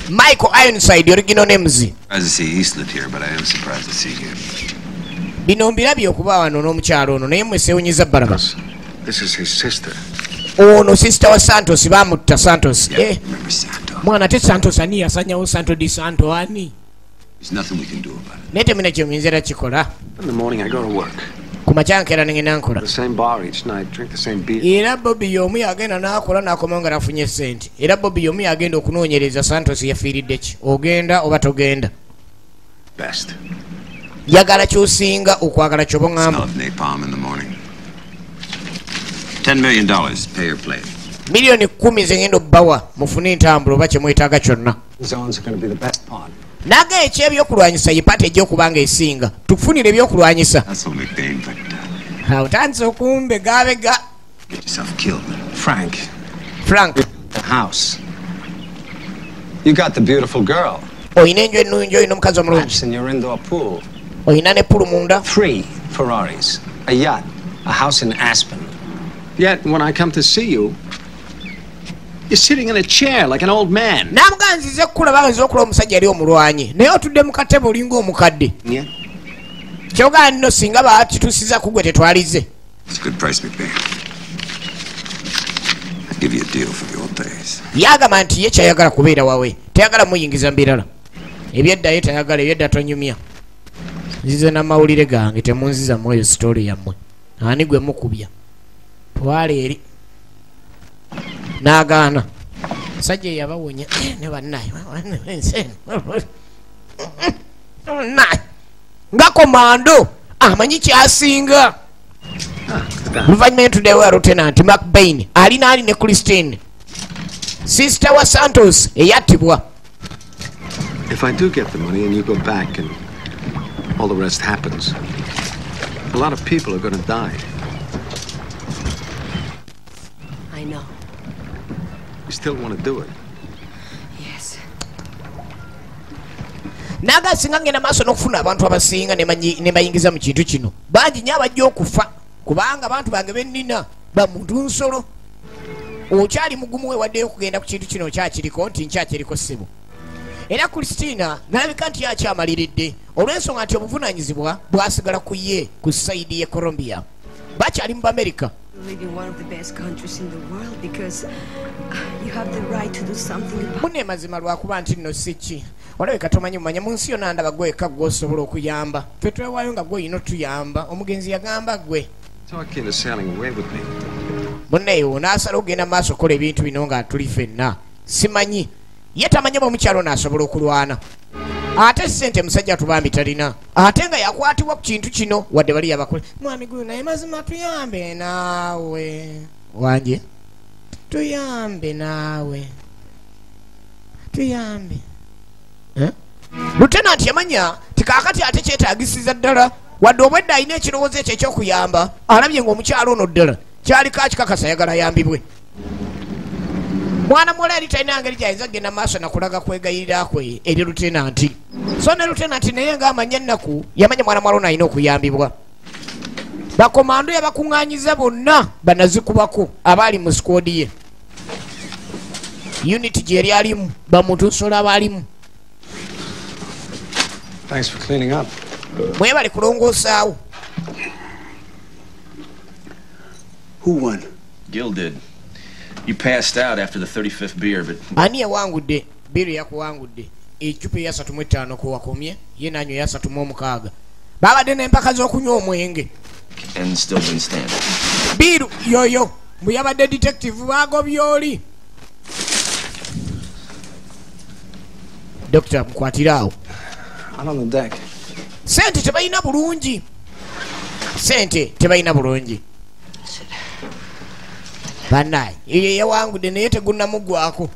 Michael Ironside, original names. Surprised to see Eastland here, but I am surprised to see him. Bino mbirabye okuba wano n'omukyalo ono naye mmwe seewunyiza Baraba. This is his sister. Ono sister wa Santos bamutta Santos. Mwana ate Santos ani yasanyawo Santo di Santo ani? There's nothing we can do about it. Naye temulina kye muyinza era kikola. In the morning I go to work. Ku makya nkeera ne ngenda nkola. The same bar each night, drink the same beer. Era Bobby y'omu yagenda n'akola n'akomawo nga nafunye ssente. Era Bobby y'omu yagenda okunoonyereza Santos yafiiridde ki. Ogenda oba togenda? Best. Yagala ky'osinga okwagala ky'oba oŋŋamba. Smell of napalm in the morning. $10 million, pay or play. Milioni 10 ze ngenda obbawa mufune entambula oba kye mwetaaga kyonna. Zones are going to be the best part. Naga ekyebyokulwanyisa ye paati ejja okuba nga esinga. Tukufunire ebyokulwanyisa. That's only pain, but Awo tandise okumbegabega. Get yourself killed. Frank. Frank. The house. You got the beautiful girl. Oyina enju ennungi oyina omukazi omulungi. In your indoor pool. Oyina ne pool munda. 3 Ferraris, a yacht, a house in Aspen. Yet when I come to see you, you're sitting in a chair like an old man. Namuganzize kukulaba nze okulaba omusajja yali omulwanyi naye otudde mu katebe olinga omukadde. Yeah. Kyogamba nno singa baakituusiza ku gwe tetwalize. It's a good price, McBain. I'd give you a deal for the old days. Yagamba nti ye kyayagala kubeera wawe. Teyagala muyingiza mbirala. Ebyedda ye tayagala, ebyedda tonyumya. Nzize n'amawulire gange, temunziza mu eyo story yammwe. Ani gwe mukubya? Twala eri. N'agaana. Sajja yabawonya ne bannaye. Nga komando amanyi kyasinga. Oluvannyuma entuddewo Lieutenant McBain alina ali ne Christine, sister wa Santos eyattibwa. If I do get the money and you go back and all the rest happens, a lot of people are going to die. I know. You still want to do it? Yes. Naga singa ngenda maaso n'okufuna abantu abasinga ne bayingiza mu kintu kino. Bangi nnyo abajja okufa kubanga abantu bange bennina bamuntu nsolo. Okyali mugumu wewaddeyo okugenda ku kintu kino okyakiriko nti nkyakiriko ssebo. Era Christina nalabika nti akyamaliridde olw'ensonga nti obuvunaanyizibwa bwasigala ku ye ku sayidi ye Colombia. Bakyali mu America. You live in one of the best countries in the world because you have the right to do something about. Munne mazima lwakuba nti nno si ki. Olabika tomanyi mumanya mu nsi yonna ndaba gwe eka gw'osobola okuyamba. Ffe twewaayo nga gwe olina otuyamba. Omugenzi yagamba gwe. Talk into sailing away with me. Munne n'asala okugenda maaso okukola ebintu bino nga tuli ffenna. Simanyi. Ye tamanyi bwe omukyalo n'asobola okulwana. Ate ssente musajja tubambi talina. Ate nga yakwatibwa ku kintu kino wadde bali yabakole. Mwami gwe naye mazima tuyambe naawe. Wanje? Tuyambe naawe. Tuyambe. Lieutenant yamanya tikaakati ate kyetaagisiza ddala wadde obwedda alina ekirowoozo ekyo eky'okuyamba alabye ng'omukyalo ono ddala kyaliko akikakasa ayagala ayambibwe. Mwana muwala yali talina ngeri gy'ayinza kugenda maaso nakulaga kwegayirira kwe eri Lieutenant. So ne Lieutenant naye ng'amanya ennaku yamanya mwana muwala ono alina okuyambibwa. Bakomando yabakuŋŋaanyiza bonna banazikubako abaali mu squad ye. Unit gye yali alimu bamuntu nsolo abaalimu. Thanks for cleaning up. Mwebale kulongoosaawo. Who won? Gil did. You passed out after the 35th beer, but ani yawangudde? Biru yakuwangudde. Ecupa eya 35 kuwakomye, ye n'anywa eya 36. Babadde n'empaka z'okunywa omwenge. And still been standing. Biru yoyo mbu yabadde detective baagobye oli. Dokita mukwatire awo. Out on the deck. Sente tebalina bulungi. Sente tebalina bulungi. Bannaye eyo yawangudde naye tegunnamuggwako.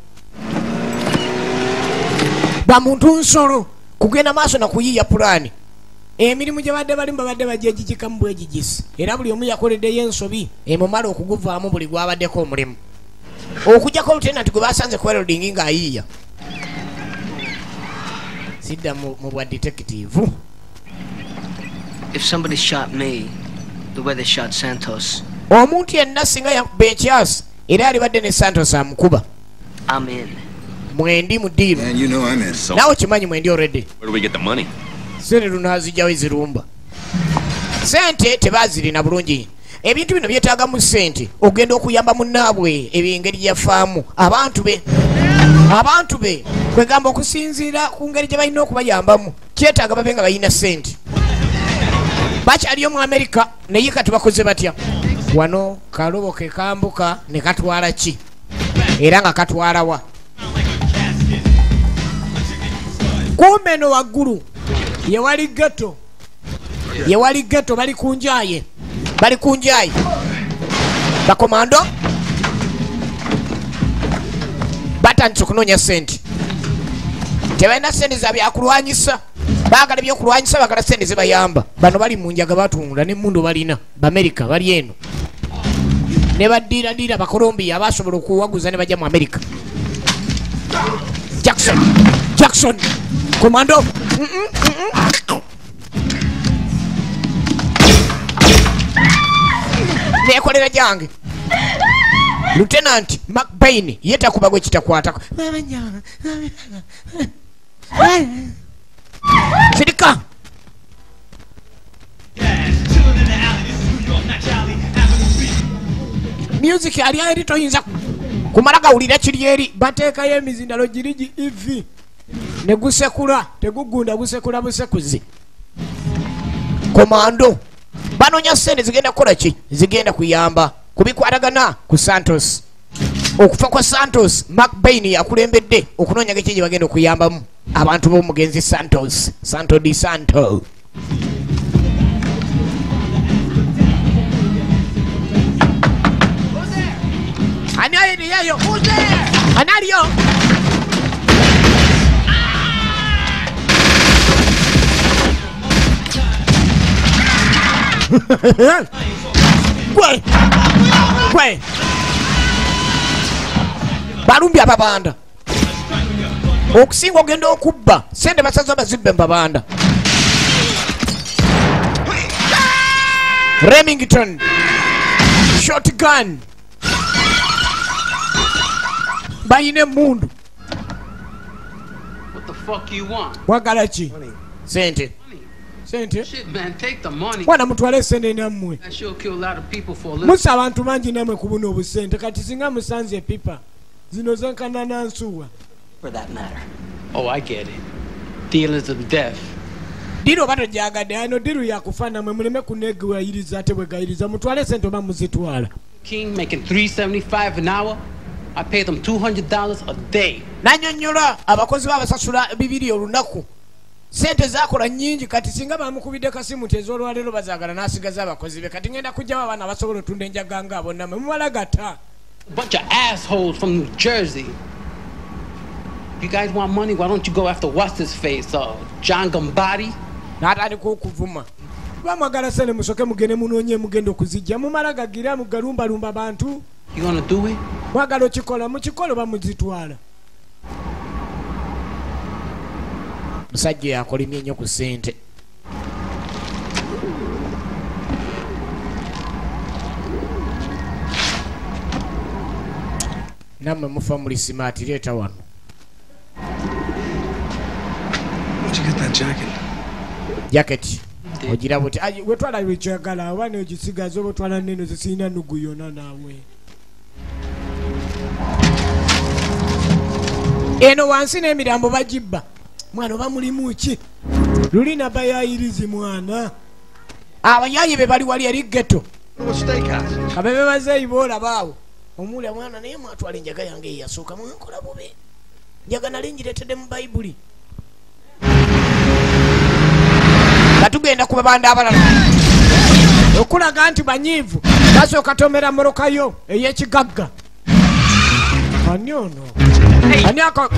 Bamuntu nsolo kugenda maaso na kuyiiya pulaani. Emirimu gye badde balimu babadde bagyegigikamu bwegigisi era buli omu yakoleddeyo ensobi emumala okuguvaamu buli gwabaddeko omulimu. Okuggyako Lieutenant gwe basanze ku welding ng'ayiiya. Sidda mu bwa detective. If somebody shot me the way they shot Santos. Omuntu yenna singa yakuba ekyasi era alibadde ne Santos amukuba. I'm in. Mwendi mu deal. And you know I'm in. So nawe kimanyi mwendi already. Where do we get the money? Sente tunaazijjawo ezirumba. Sente tebaazirina bulungi. Ebintu bino byetaagamu ssente ogenda okuyamba munnaabwe engeri gye yafaamu abantu be. Abantu be kwegamba okusinziira ku ngeri gye balina okubayambamu kyetaaga babe nga balina ssente. Bakyaliyo mu Amerika naye kati bakoze batya? Wano kalobo ke kambuka ne katwala ki? Era nga katwala wa? Kumbe no waggulu yewali ghetto. Yewali ghetto bali kunjaye. Bali kunjaye. Bakomando batandise okunoonya ssente. Tebalina ssente za byakulwanyisa. Baagala ebyokulwanyisa, baagala ssente zibayamba. Bano bali mu njaga batunda n'emmundu balina. Bamerica bali eno. Ne baddiradira Bakolombia abasobola okuwaguza ne bajja mu America. Jackson, Jackson, komando. Neekolera gyange. Lieutenant McBain ye takuba gwe kitakwatako. Sirika. Music ali eri toyinza Kumala gawulira kiri eri bateekayo emizindalo girigi EV ne gusekula tegugunda gusekula busekuzi. Komando banoonya ssente zigenda kukola ki? Zigenda kuyamba kubikwatagana ku Santos. Okufa kwa Santos, Mark Bain yakulembedde okunoonya ki gye bagenda okuyambamu abantu b'omugenzi Santos, Santo di Santo. Ani aliyo? Ani aliyo? Gwe! Gwe! Balumbye ababanda. Okusinga ogenda okubba sente basaza bazibbe mu babanda. Remington shotgun bayina emmundu. What the fuck you want? Wagala ki? Sente. Sente. Shit, man, take the money. Mwana mutwale sente nammwe. That sure kill a lot of people for a little. Musa abantu bangi nammwe ku buno obusente kati singa musanze epipa zino zenkana na nsuwa. For that matter. Oh, I get it. Dealers of death. Diro bato jagadde ano diru yakufa nammwe muleme kunegwayiriza ate bwegayiriza mutwale sente oba muzitwala. King making $3.75 an hour. I pay them $200 a day. Nanyonnyola abakozi babasasula 200 olunaku. Sente zakola nnyingi kati singa bamukubidde kasimu nti ez'olwaleero bazaagala n'asigaza abakozi be kati ngenda kujjawo abaana abasobola otunda enjaga nga abo nammwe mumala gata. Bunch of assholes from New Jersey. You guys want money? Why don't you go after what's his face? John Gambati? N'atandika okuvuma. Bamwagala sente musooke mugende munoonye mugenda okuzijja mumala gagira mugalumbalumba bantu. You gonna do it? Mwagala okikola mukikole oba muzitwala. Musajja yakolimye nnyo ku ssente. Nammwe mufa muli simaati leeta wano. Where'd you get that jacket? Jacket. Ogira buti wetwala wekyagala oba n'ogisigaza oba otwala neno zisirina nnugu yonna naawe. Eno wansi n'emirambo bagibba. Mwana oba mulimu ki? Luli nabayayirizi mwana. Abayayi be bali wali eri ghetto. Kabebe bazeeyi boolaba awo. Omuwulira mwana naye mwatwala enjaga yange eyasooka mwankola bubi. Njaga nali ngireetedde mu Bayibuli. Nga tugenda ku babanda abalala. Okulaga nti banyiivu basooka tomera mmoroka yo ey'ekigagga. Ani ono? Ani ako?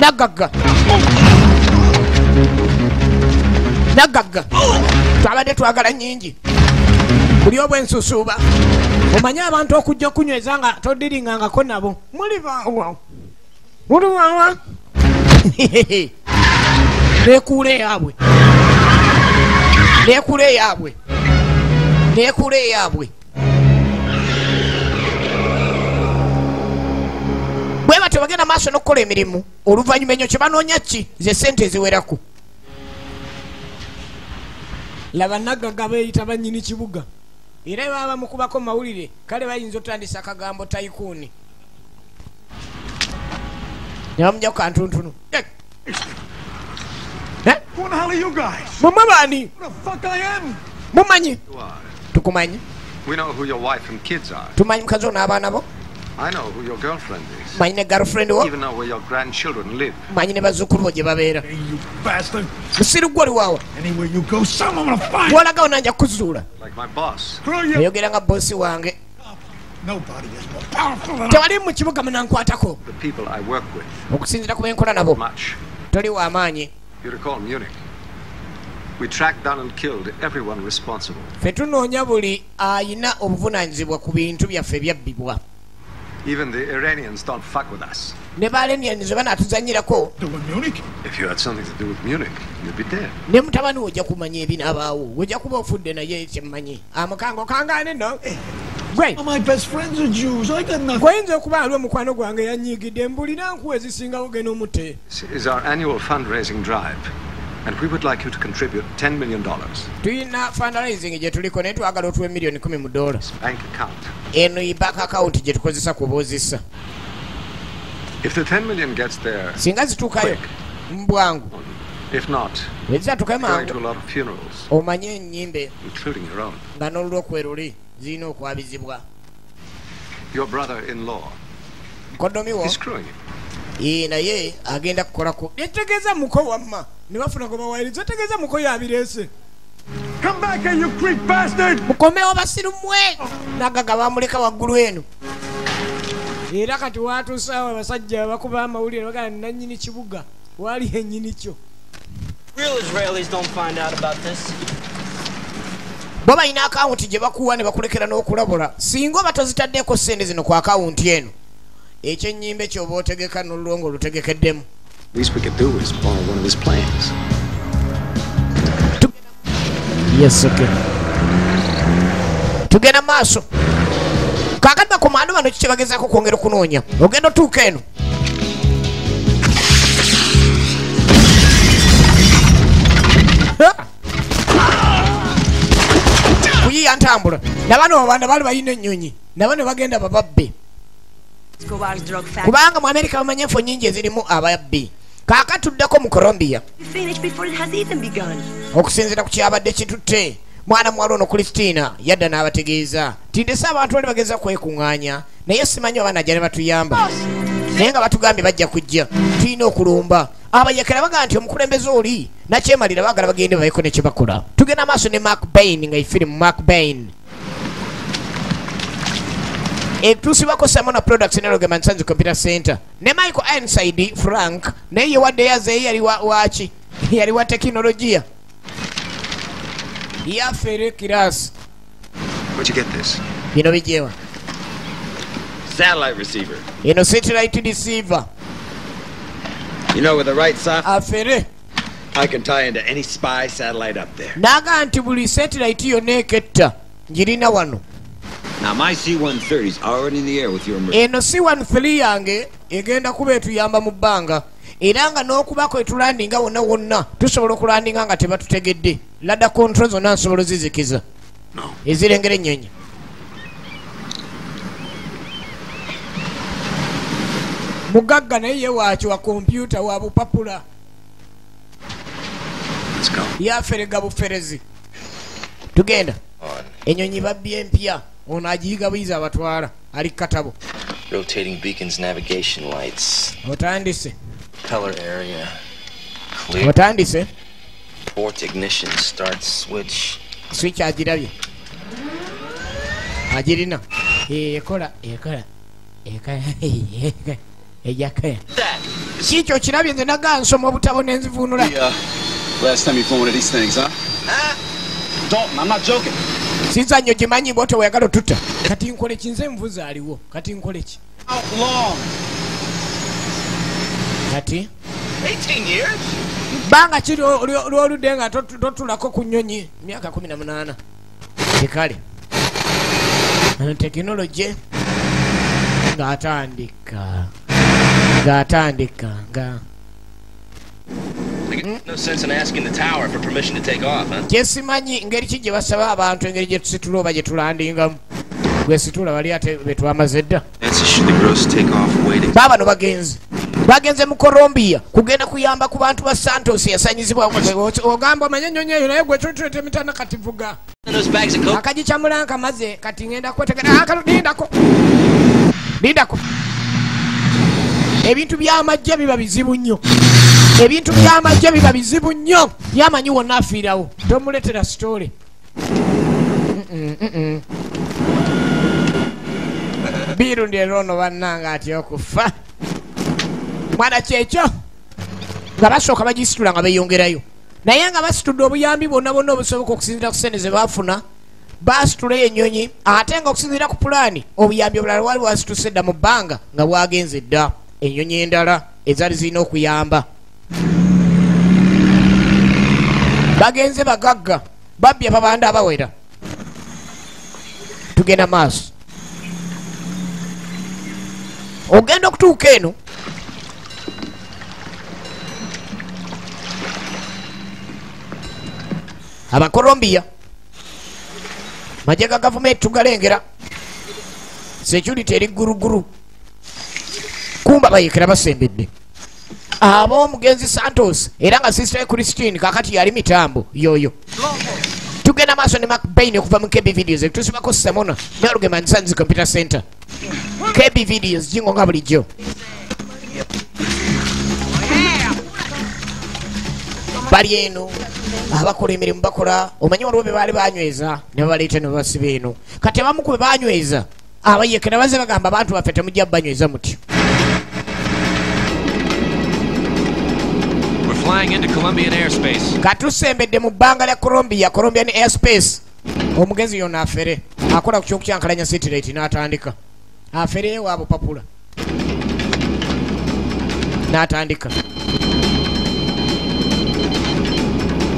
Nagagga. Nagagga. Twabadde twagala nnyingi. Buli obw'ensusuuba. Omanye abantu okujja okunyweza nga todiringangako nabo. Muli bawa. Muli bawa. Neekuula eyaabwe. Neekuula eyaabwe. Neekuula eyaabwe. Bwe batyo bagenda maaso n'okukola emirimu oluvannyuma ennyo kye banoonya ki ze ssente eziwerako. Laba nagagga beeyita bannyini kibuga era baba bamukubako mawulire kale bayinza otandisa akagambo tycoon. Ne bamuggyako kantuntunu. Who the hell are you guys? Mumwe baani? Who the fuck I am? Mumanyi? Tukumanyi. We know who your wife and kids are. Tumanyi mukazi wo n'abaana bo. I know who your girlfriend is. Manyi ne girlfriend wo. Even know where your grandchildren live. Manyi ne bazzukulu bo gye babeera. You bastard. Musiru gwe oli waawa. Anywhere you go, someone will find. W'olagawo nanja kuzuula. Like my boss. Oyogera nga bossi wange. Nobody is more powerful than I. Tewali mu kibuga munankwatako. The people I work with. Okusinziira ku benkola nabo. Much. Toli wa maanyi. You recall Munich. We tracked down and killed everyone responsible. Ffe tunoonya buli ayina obuvunaanyizibwa ku bintu byaffe ebyabbibwa. Even the Iranians don't fuck with us. Ne ba-Iranians banaatuzannyirako. If you had something to do with Munich, you'd be dead. Ne mutabani wo ojja kumanya ebinaabaawo. Ojja kuba ofudde naye kyemmanyi. Amukango kangaane nno. Gwe. My best friends are Jews. I got nothing. Gwe okuba aliwo mukwano gwange yanyiigidde mbulira nkuwa ezisingawo genda omutte. This is our annual fundraising drive. And we would like you to contribute $10 million. Tulina fundraising gye tuliko naye twagala otuwe miliyoni 10 mu dola. Bank account. Eno ye bank account gye tukozesa kubuuzisa. If the 10 million gets there, singa zituukayo mbwangu. If not, wezatuukayo going mangu to a lot of funerals, omanye ennyimbe including your own. Nga n'olwokweruli zirina okwabizibwa. Your brother-in-law Nkodomi wo is screwing you. Ee, naye agenda kukolako. Yetegeeza muko wamma ne bafuna gwe bawaayiriza, otegeeza muko yabireese. Come back here, you creep bastard! Mukomewo basiru mmwe! Nagaga bamuleka waggulu eno. Era kati watuusaawo abasajja bakuba amawulire bagala nannyini kibuga waali ennyini kyo. Real Israelis don't find out about this. Bo balina akawunti gye bakuwa ne bakulekera n'okulabula. Singa oba tozitaddeeko ssente zino ku akawunti eno, ekyennyimbe ky'oba otegeka n'olulongo olutegekeddemu. Least we could do is borrow one of his planes. Yes, okay. Tugenda maaso. Kaakati bakomando bano kiki bagezaako kwongera okunoonya. Ogenda otuuka eno. Kuyiiya ntambula. Na bano babanda baali balina ennyonyi. Na bano bagenda bababbe. Escobar's drug factory. Kubanga mu Amerika bamanyi enfo nnyingi ezirimu ababbi. Kaakati tuddeko mu Colombia. Finished before it has even begun. Okusinziira ku kyabadde kitutte, mwana muwala ono Christina yadda n'abategeeza nti ndese abantu bali bageza kwekuŋŋaanya naye simanyi oba najja ne batuyamba, naye nga batugambye bajja kujja, tulina okulumba. Abayekera bagamba nti omukulembeze oli nakyemalira baagala bagende babeeko ne kye bakola. Tugenda maaso ne Mark Bain nga ifirimu Mark Bain etuusibwako Samona Products ne Logeman Sons Computer Center ne Michael Ironside Frank naye yewadde yazeeyo yali waaki yali wa tekinologiya yafere kirasi. Where'd you get this? Bino bijewa. Satellite receiver. Eno satellite receiver. You know, with the right software, afere I can tie into any spy satellite up there. Naga nti buli satellite yonna eketta njirina wano. Now my C-130 is already in the air with your emergency. Eno C-13 yange egenda kuba etuyamba mu bbanga era nga n'okubako etulandinga wonna wonna tusobola okulandinga nga tebatutegedde. Ladder control zonna nsobola ozizikiza ezirengera ennyonyi. Mugagga naye ye waaki wa kompyuta wa bupapula. Let's go. Yaferega buferezi. Tugenda. Ennyonyi babbye empya. Ono agiyiga buyizi abatwala ali ku katabo. Rotating beacons, navigation lights. Otandise. Color area. Clear. Otandise. Port ignition start switch. Switch agirabye. Agirina. Ekola ekola. Ekola. Ejaka. Kikyo kirabye nze naga nsoma obutabo ne nzivuunula. Last time you flew one of these things, huh? Dalton, I'm not joking. Sizannyo gimanyi bw'otyo bw'oyagala otutta. Kati nkole ki nze nvuze aliwo. Kati nkole ki? How long? Kati 18 years? Bbanga ki lw'oludde nga totulako ku nnyonyi? Myaka 18. Tekale. Ano tekinologi ng'atandika. Ng'atandika nga No sense in asking the tower for permission to take off, huh? Kyesimanyi ngeri ki gye basaba abantu engeri gye tusitula oba gye tulandingamu. Gwe situla bali ate be twamaze dda. Baabano bagenze. Bagenze mu Colombia kugenda kuyamba ku bantu ba Santos yasanyizibwa. Ogamba omanye ennyonyi eyo naye gwe tutuleeta emitana kati vuga. Akagicamula maze kati ngenda kwetegera. Lindako. Lindako. Ebintu by'amagye biba bizibu nnyo. Ebintu by'amagye biba bizibu nnyo. Yamanyi wonna afiirawo. Tomuleetera sitole. Birundi era ono bannanga atya okufa. Mwana kyekyo nga basooka bagisitula nga beeyongerayo. Naye nga basitudde obuyambi bwonna bwonna obusoboka okusinziira ku ssente ze baafuna, basitulayo ennyonyi ate nga okusinziira ku pulaani obuyambi obulala wali bwasituse dda mu bbanga nga bwagenze dda. Ennyonyi endala ezaali zirina okuyamba. Bagenze bagagga babbye ababanda abawera. Tugenda maaso. Ogenda okutuuka eno Abakolombia majje ga gavumenti tugalengera, security eri guruguru. Kumba bayekera basembedde ab'omugenzi Santos era nga sister Christine kakati yali mitambo yoyo. Tugenda maaso ne Mark Bain okuva mu KB Videos, tusibako Samona Nalugema and Sons Computer Center. KB Videos jingo nga bulijjo. Bali eno abakola emirimu bakola, omanyi waliwo be baali banyweza ne babaleeta ne babasiba eno. Kati abamu ku be banyweza abayekera bazze bagamba abantu baffe temujja banyweza mutyo. Flying into Colombian airspace. Katusembedde mu bbanga lya Colombia, Colombian airspace. Omugezi yonna afere akola ku ky'okukyankalanya satellite n'atandika. Afere waabo papula n'atandika.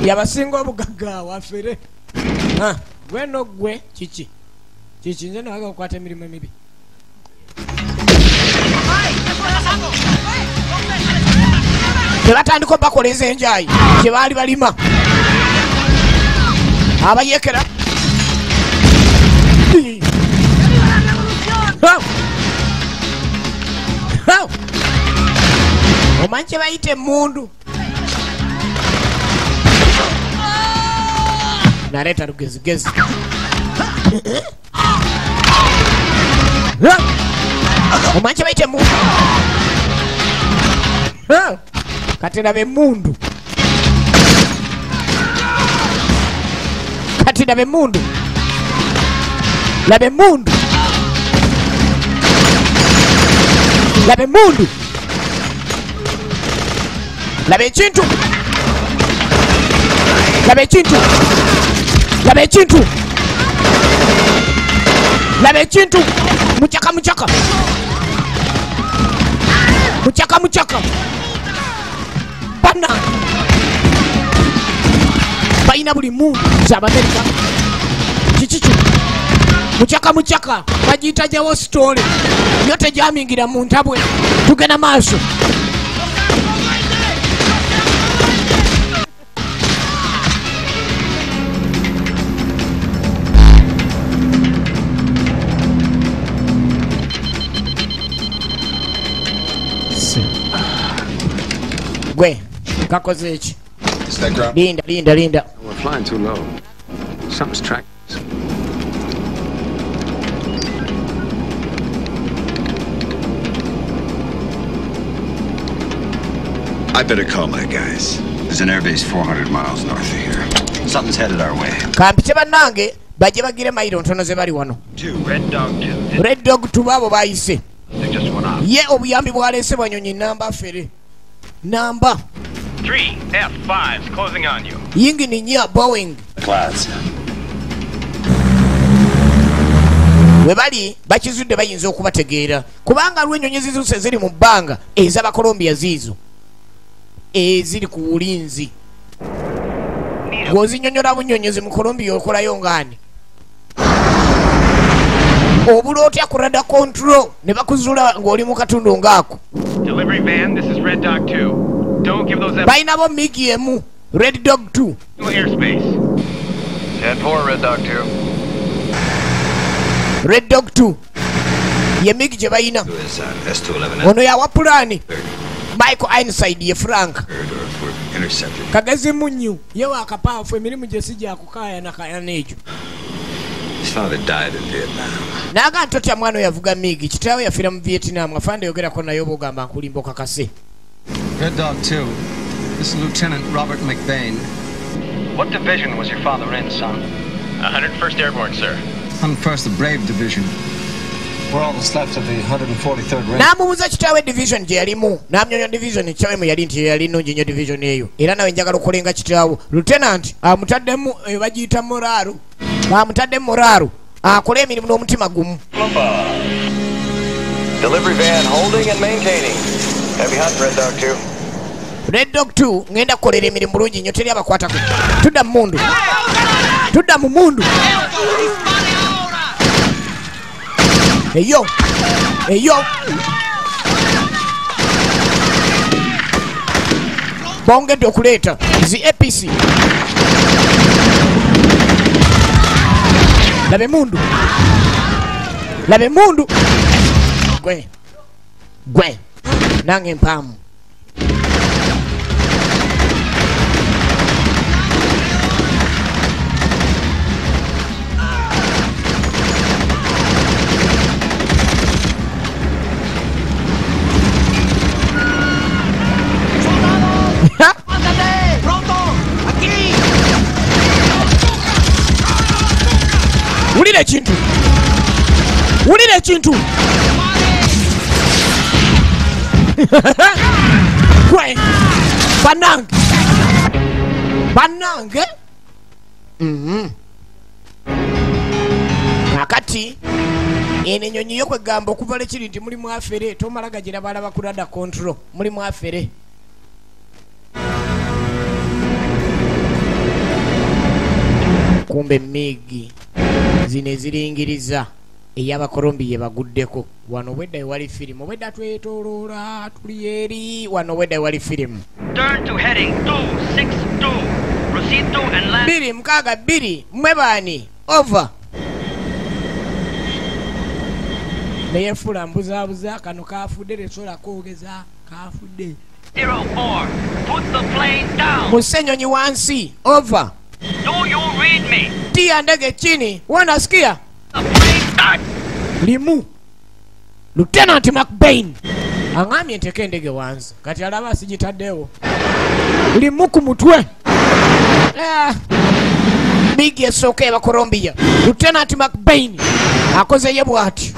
Yabasinga obugagga afere. Gwe no gwe kiki? Kiki nze nawaga okukwata emirimu emibi. Tebatandika bakoleza enjayi kye baali balima. Abayekera omanyi kye bayita emmundu. Naleeta lugezigezi. Omanyi kye bayita emmundu. Kati laba emmundu. Kati laba emmundu. Laba emmundu. Laba emmundu. Laba ekintu. Laba ekintu. Laba ekintu. Laba ekintu. Muchaka muchaka. Muchaka muchaka. Bana balina buli mundu z'Abamerika. Kikiki muchaka muchaka bagiyita jawo story yo tejamingira mu ntabwe. Tugenda maaso. Gwe kakoze eki? Linda, linda, linda. We're flying too low. Something's tracked. I better call my guys. There's an airbase 400 miles north of here. Something's headed our way. Kampite bannange bajje bagire mayiro ntono ze bali wano. Red Dog 2. Red Dog 2 babo bayise. They just went off. Ye obuyambi bwalese bwanyonyi namba fere. Namba 3 F5s closing on you. Yingini nya Boeing. Clouds. We bali bakizudde bayinza okubategeera kubanga lw'ennyonyi zizuse ziri mu bbanga ez'Abakolombia ziizo eziri ku bulinzi. Bw'ozinyonnyola bunnyonnyozi mu Colombia okolayo ng'ani? Obula otya ku radar control ne bakuzuula ng'oli mu katundu ng'ako. Delivery van, this is Red Dog 2. Don't give those Balina migi emu Red Dog 2. Airspace. 10-4 Red Dog 2. Red Dog 2. Ye migi gye balina. Ono yawa pulaani. Michael Ironside ye Frank. Kagezi munyu ye wakapaafu emirimu gye si gya kukaayana kaayana egyo. His father died in Vietnam. Naga ntotya mwana yavuga migi kitaawe yafiira mu Vietnam. Afande yogerako naye oba ogamba nkulimba okakase. Red Dog 2. This is Lieutenant Robert McBain. What division was your father in, son? 101st Airborne, sir. 101st, the Brave Division. We're all that's left of the 143rd Ranger. N'amubuuza kitaawe division gye yalimu. N'amnyonya division kitaawe mwe yali nti yali nnungi nnyo division eyo. Era nawe njagala okukolenga kitaawo. Lieutenant amutaddemu bagiyita moraalu. Amutaddemu moraalu akole emirimu n'omutima gumu. Delivery van holding and maintaining. Heavy hunt, Red Dog 2. Red Dog 2 ngenda kukolera emirimu bulungi nnyo teri abakwatako. Tudda mu mundu. Tudda mu mundu. Eyo. Eyo. Bongedde okuleeta zi APC. Laba emundu, laba emundu. Gwe gwe nange mpaamu. Wulira ekintu, wulira ekintu. Gwe bannange, bannange. Kakati eno ennyonyi yo kwegamba okuva lekiri nti mulimu afere, tomala gagira balaba ku radar control, mulimu afere. Kumbe MiG zino eziringiriza ey'abakolombi ye baguddeko. Wano obwedda ewali firimu, obwedda twetooloola tuli eri wano, obwedda ewali firimu. Turn to heading 262. Proceed to and land. 262 mmwe baani? Over. Naye fula mbuzaabuza kano kafudde, tesobola kwogeza kafudde. 04. Put the plane down. Musse ennyonyi wansi. Over. Do you read me? Tia ndege chini. Wanasikia? Limu. Lieutenant McBain angambye nteke endege wansi, kati alaba asigitaddewo. Limu ku mutwe. MiG esooka ebakolombiya. Lieutenant McBain akoze ye bw'ati.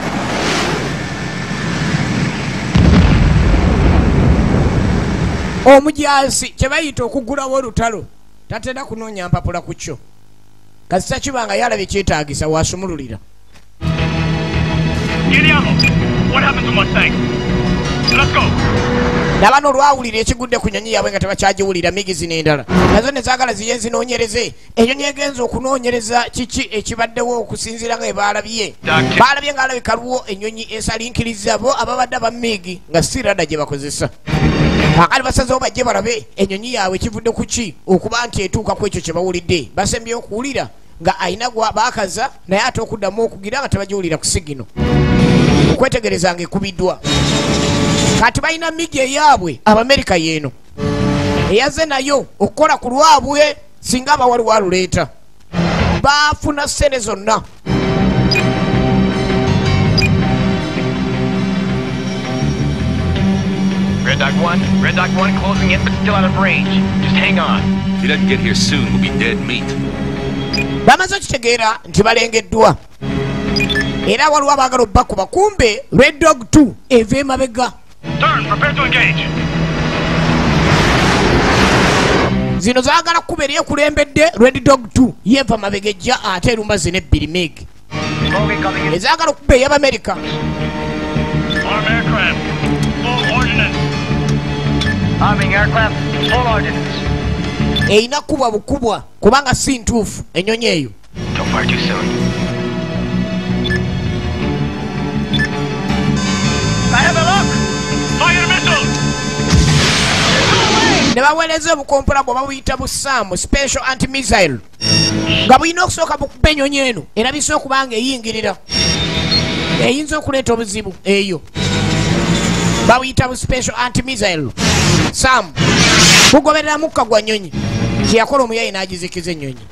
Omujaasi kye bayita okuggulawo olutalo tatera kunoonya mpapula ku kyo. Kasita kiba nga yalabye kyetaagisa wasumululira. Nabano olwawulira ekigudde ku nnyonyi yaabwe nga tebakyagiwulira, MiG zino endala nazo ne zaagala ziye zinoonyereze. Ennyonyi egenza okunoonyereza kiki ekibaddewo okusinziira nga baalabye. Baalabye ng'alabika luwo ennyonyi esalinkiriza bo ababadde aba MiG nga si rada gye bakozesa. Akali basazeewo bajje balabe ennyonyi yaabwe kivudde ku ki okuba nti etuuka ku ekyo kye bawulidde. Basembyeyo okuwulira nga ayina gwa baakaza naye ate okuddamu okugira nga tebagiwulira ku sigino. Okwetegereza nga ekubiddwa. Kati balina MiG eyaabwe Abamerika yeeno eyazze nayo okukola ku lwabwe singa abawali waluleeta. Baafuna ssente zonna. Red Dog 1, Red Dog 1 closing in but still out of range. Just hang on. If he doesn't get here soon, we'll be dead meat. Bamaze okitegeera nti balengeddwa. Era waliwo abaagala obbakuba, kumbe Red Dog 2 eva emabega. Turn, prepare to engage. Zino zaagala kuba eri ekulembedde Red Dog 2 yeva mabega ejja ate erumba zino ebbiri MiG. Ezaagala okuba ey'Abamerika. Arm aircraft, full ordnance. Arming aircraft, full ordnance. Erina kubwa bukubwa kubanga si ntuufu ennyonyi eyo. Don't fire too soon. I have a lock! Fire missile! Ne baweereza obukompola bwe babuyita bu SAM, Special Anti-Missile, nga bulina okusooka bukuba ennyonyi eno erabise okuba nga eyingirira eyinza okuleeta obuzibu eyo. Babuyita bu Special Anti-Missile SAM, bugoberera mukka gwa nnyonyi. Kye yakola omuyayi n'agizikiza ennyonyi,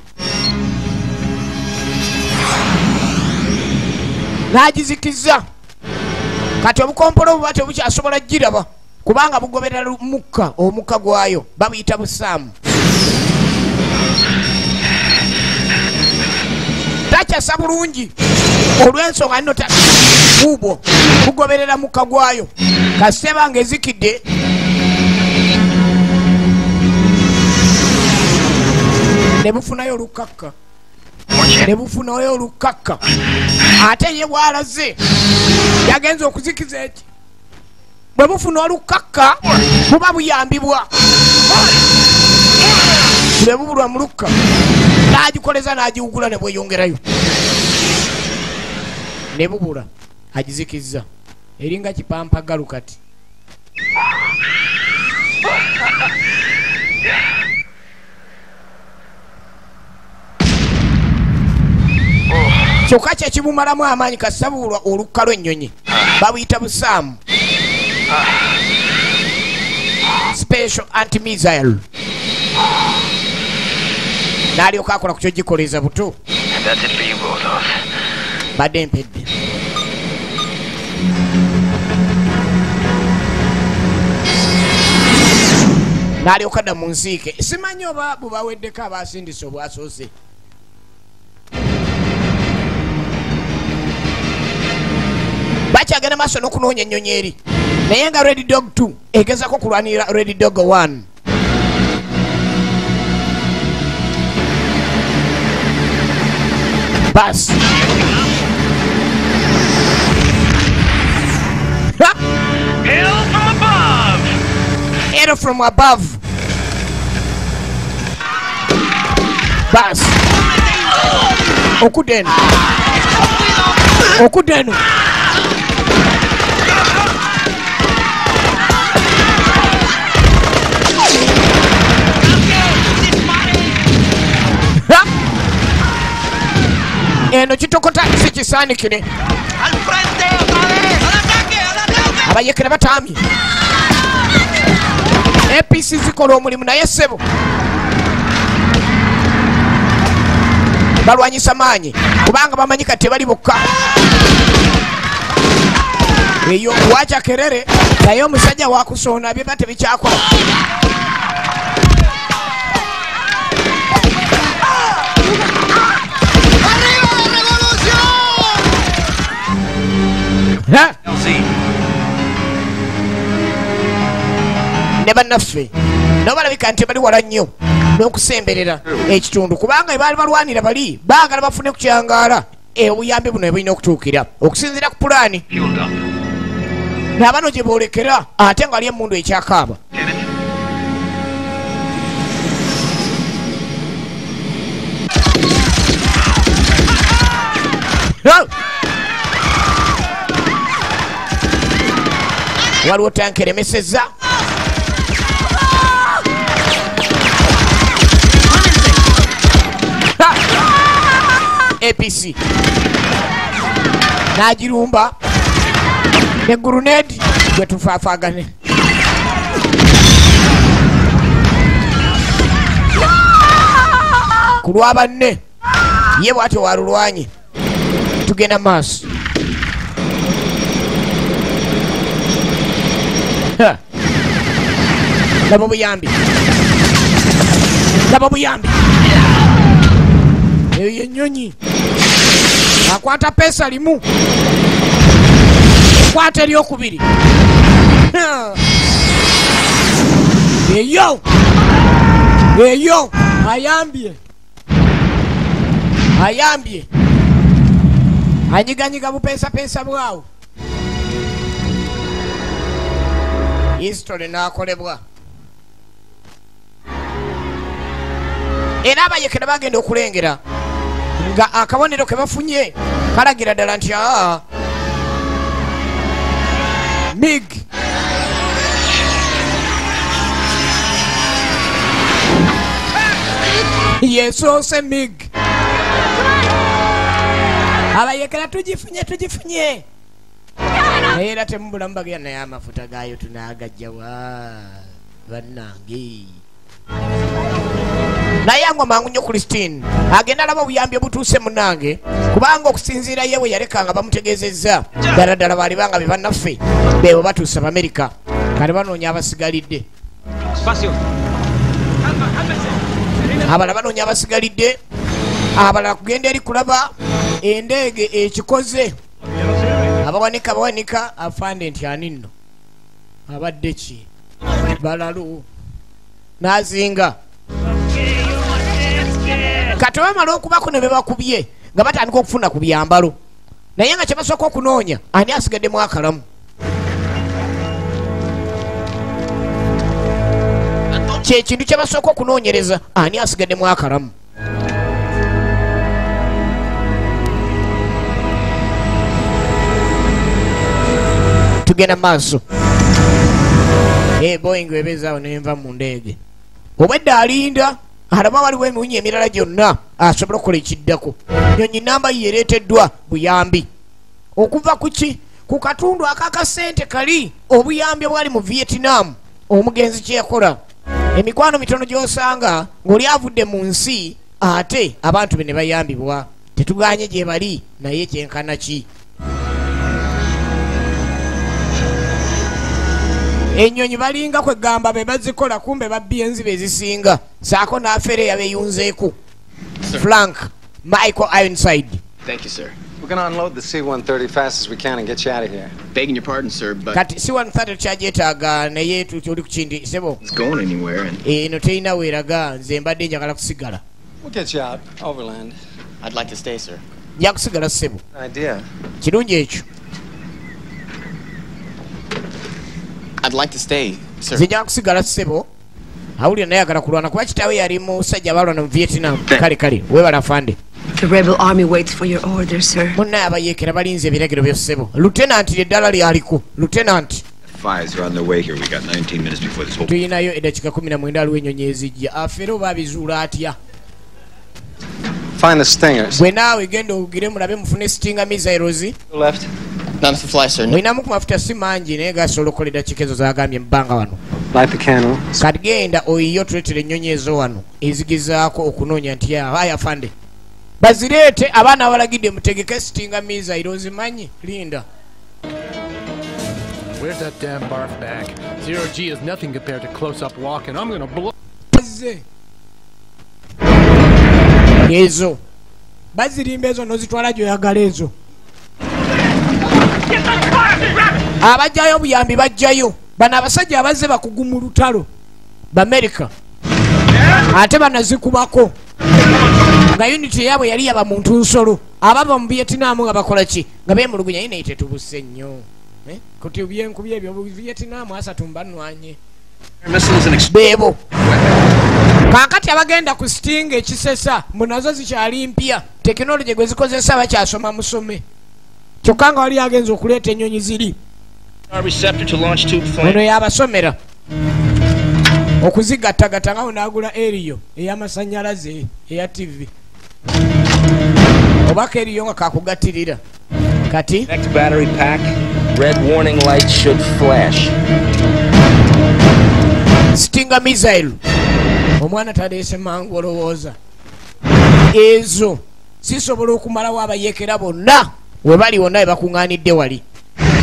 n'agizikiza. Kati obukompola obuba tebukyasobola giraba kubanga bugoberera mukka, omukka gwayo babuyita busaamu. Takyasa bulungi olw'ensonga nno bubwo bugoberera mukka gwayo. Kasita nga ezikidde ne bufunayo olukakka, ne bufunayo olukakka. Ate ye bw'alaze yagenza okuzikiza eki. Bwe bufuna olukakka buba buyambibwa, bwe bubulwa mu lukka n'agikoleza n'agiwugula ne bweyongerayo ne bubula agizikizza. Eringa kipampagalu kati. Kyokka kye kibumalamu amaanyi kasabulwa olukka lw'ennyonyi. Babuyita busaamu. Special anti-missile. N'alyoka akola ku kyogikoleza buto. That's it for you both of. Badde mpedde. N'alyoka dda mu nsiike. Simanyi oba bubaweddeko abasindise obwasoose. Bakyagenda maaso n'okunoonya ennyonyi eri. Naye nga Red Dog 2 egezaako kulwanirira Red Dog 1. Bas. Hail from above. Hail from above. Bas. Okudeno. Okudeno. Eno kitokota si kisaanikire. Abayekera bataamye. APC zikola omulimu naye ssebo. Balwanyisa maanyi kubanga bamanyi kati tebali bokka. Eyo wacha kerere naye omusajja wakusona biba tebikyakola. Ne bannaffe nabo balabika nti bali wala nnyo n'okusemberera ekitundu kubanga baali balwanira bali baagala bafune ku kyangaala obuyambi buno bwe bulina okutuukira okusinziira ku pulaani n'abano gye boolekera ate nga ali emmundu ekyakaaba. Waliwo tanka eremesezza. APC n'agirumba ne gurunedi gwe tufaafaagane. Ku lwa banne ye bw'atyo walulwanye. Tugenda maaso. Laba obuyambi. Laba obuyambi. Eyo y'ennyonyi. Akwata pesa limu. Kwata eryokubiri. Eyo. Eyo. Ayambye. Ayambye. Anyiganyiga bupesa pesa bwawo. History n'akolebwa. Era abayekera bagenda okulengera nga akabonero ke bafunye kalagira ddala nti aa MiG yesoose MiG. Abayekera tugifunye tugifunye. Naye era temubulamu bagenda naye amafuta gaayo tunaagajjawa bannange. Naye angwa mangu nnyo Christine agenda alaba obuyambi obutuuse munnange kubanga okusinziira ye bwe yaleka nga bamutegeezezza ddala ddala baali banga be bannaffe beebo batuuse Abamerika kale banoonya abasigalidde. Abalala banoonya abasigalidde, abalala kugenda eri kulaba endege ekikoze. Abawanika bawanika afande nti ani nno abadde ki balalu n'azinga. Kati bamala okubako ne bebakubye nga batandika okufuna ku byambalo naye nga kye basooka okunoonya ani asigaddemu akalamu. Kye kintu kye basooka okunoonyereza ani asigaddemu akalamu. Tugenda maaso. Boeing ebeezaawo nenva mu ndege. Obwedda alinda Alaba waliwo emiwunyo emirala gyonna asobola okukola ekiddako. Nyonyi namba yeereeteddwa buyambi okuva ku ki? Ku katundu akakasente kali obuyambi obwali mu Vietnam. Omugenzi kye yakola, emikwano mitono gy'osanga ng'oli avudde mu nsi ate abantu be ne bayambibwa. Tetuganye gye bali, naye kyenkana ki? Ennyonyi balinga kwegamba be bazikola, kumbe babbye enzibe ezisinga. Saako n'afeere yabeeyunzeeko Frank Michael Ironside. Thank you, sir. We're gonna unload the C-130 fast as we can and get you out of here. Begging your pardon, sir, but Kati C-130 tukyagyetaaga, naye tuli ku kindi, sebo. it's going anywhere, and Eno terina weeraga, nze mbadde njagala kusigala. We'll get you out overland. I'd like to stay, sir. Nja kusigala, ssebo. Idea. Kirungi ekyo. I'd like to stay, sir. Nze nja kusigala, ssebo. Awulira naye agala kulwana kuba kitaawe yali musajja abalwana mu Vietnam. Kale kale, weebala afande. The rebel army waits for your orders, sir. Munnaye abayeekera balinze ebiragiro byo, ssebo. Lieutenant lyeddala lyaliko lieutenant. Fives are on their way here. We got 19 minutes before this whole. Tuyinayo eddakiika 19, aliwo ennyonyi ezijja. Afere oba abizuula atya? Find the stingers. Bwe naawe genda ogire mulabe mufune Stinger missiles. Left. None to fly, sir. Olinamu ku mafuta si mangi, naye gasobola okukola eddakiika ezo zagambye mu bbanga wano. Light the candle. Kati genda oyiye otuleetera ennyonyi ezo wano ezigezaako okunoonya nti aya afande bazireete. Abaana abalagidde mutegeke Stinger missile, ozimanyi, linda. Where's that damn barf bag? Zero G is nothing compared to close-up walk, and I'm gonna blow. Bazze ezo bazirimba, ezo nozitwala gyoyagala. Ezo abajjayo obuyambi bajjayo. Bano abasajja abazze bakugu mu lutalo Bamerika, ate banazikubako nga unit yaabwe yali yaba muntu nsolo abava mu Vietnam nga bakola ki, nga beemulugunya ye, naye tetubuse nnyo. Eh? Kuti byenkubi ebyo Vietnam asatu mbanwanye Missiles and beebo. Kaakati abagenda ku Stinger ekisesa mbu nazo zikyali mpya, tekinologi gwe zikozesa bakyasoma musome, kyokka nga wali agenza okuleeta ennyonyi ziri. Receptor to launch tube flame. Ono yabasomera okuzigattagatta nga onaagula eriyo ey'amasannyalaze eya TV obaka eriyo nga kakugattirira kati. Next battery pack. Red warning light should flash. Stinger missile, omwana taleese mangu. Olowooza ezo zisobola okumalawo abayeekera bonna we bali wonna we bakuŋŋaanidde wali?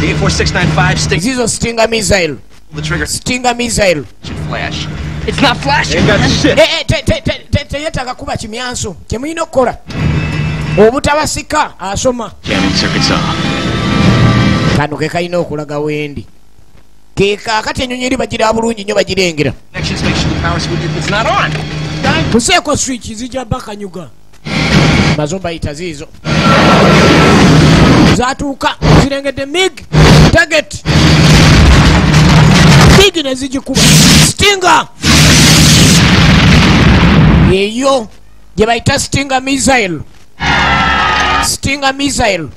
84695 stick. Zizo Stinger missile. The trigger Stinger missile. should flash. It's not flashing. Ain't got shit. Eh, eh, teyetaaga kuba kimyanso. Kyemulina okukola obutabasika asoma. Jamming circuits off. Kano ke kalina okulaga wendi ke kaakati ennyonyi eri bagira bulungi nnyo, bagirengera. Connections, make sure the power switch is not on. Museeko switch zijja bakanyuga mazo bayita ziizo zatuuka zirengedde MiG target, MiG ne zigikuba. Stinger eyo gye bayita Stinger missile, Stinger missile.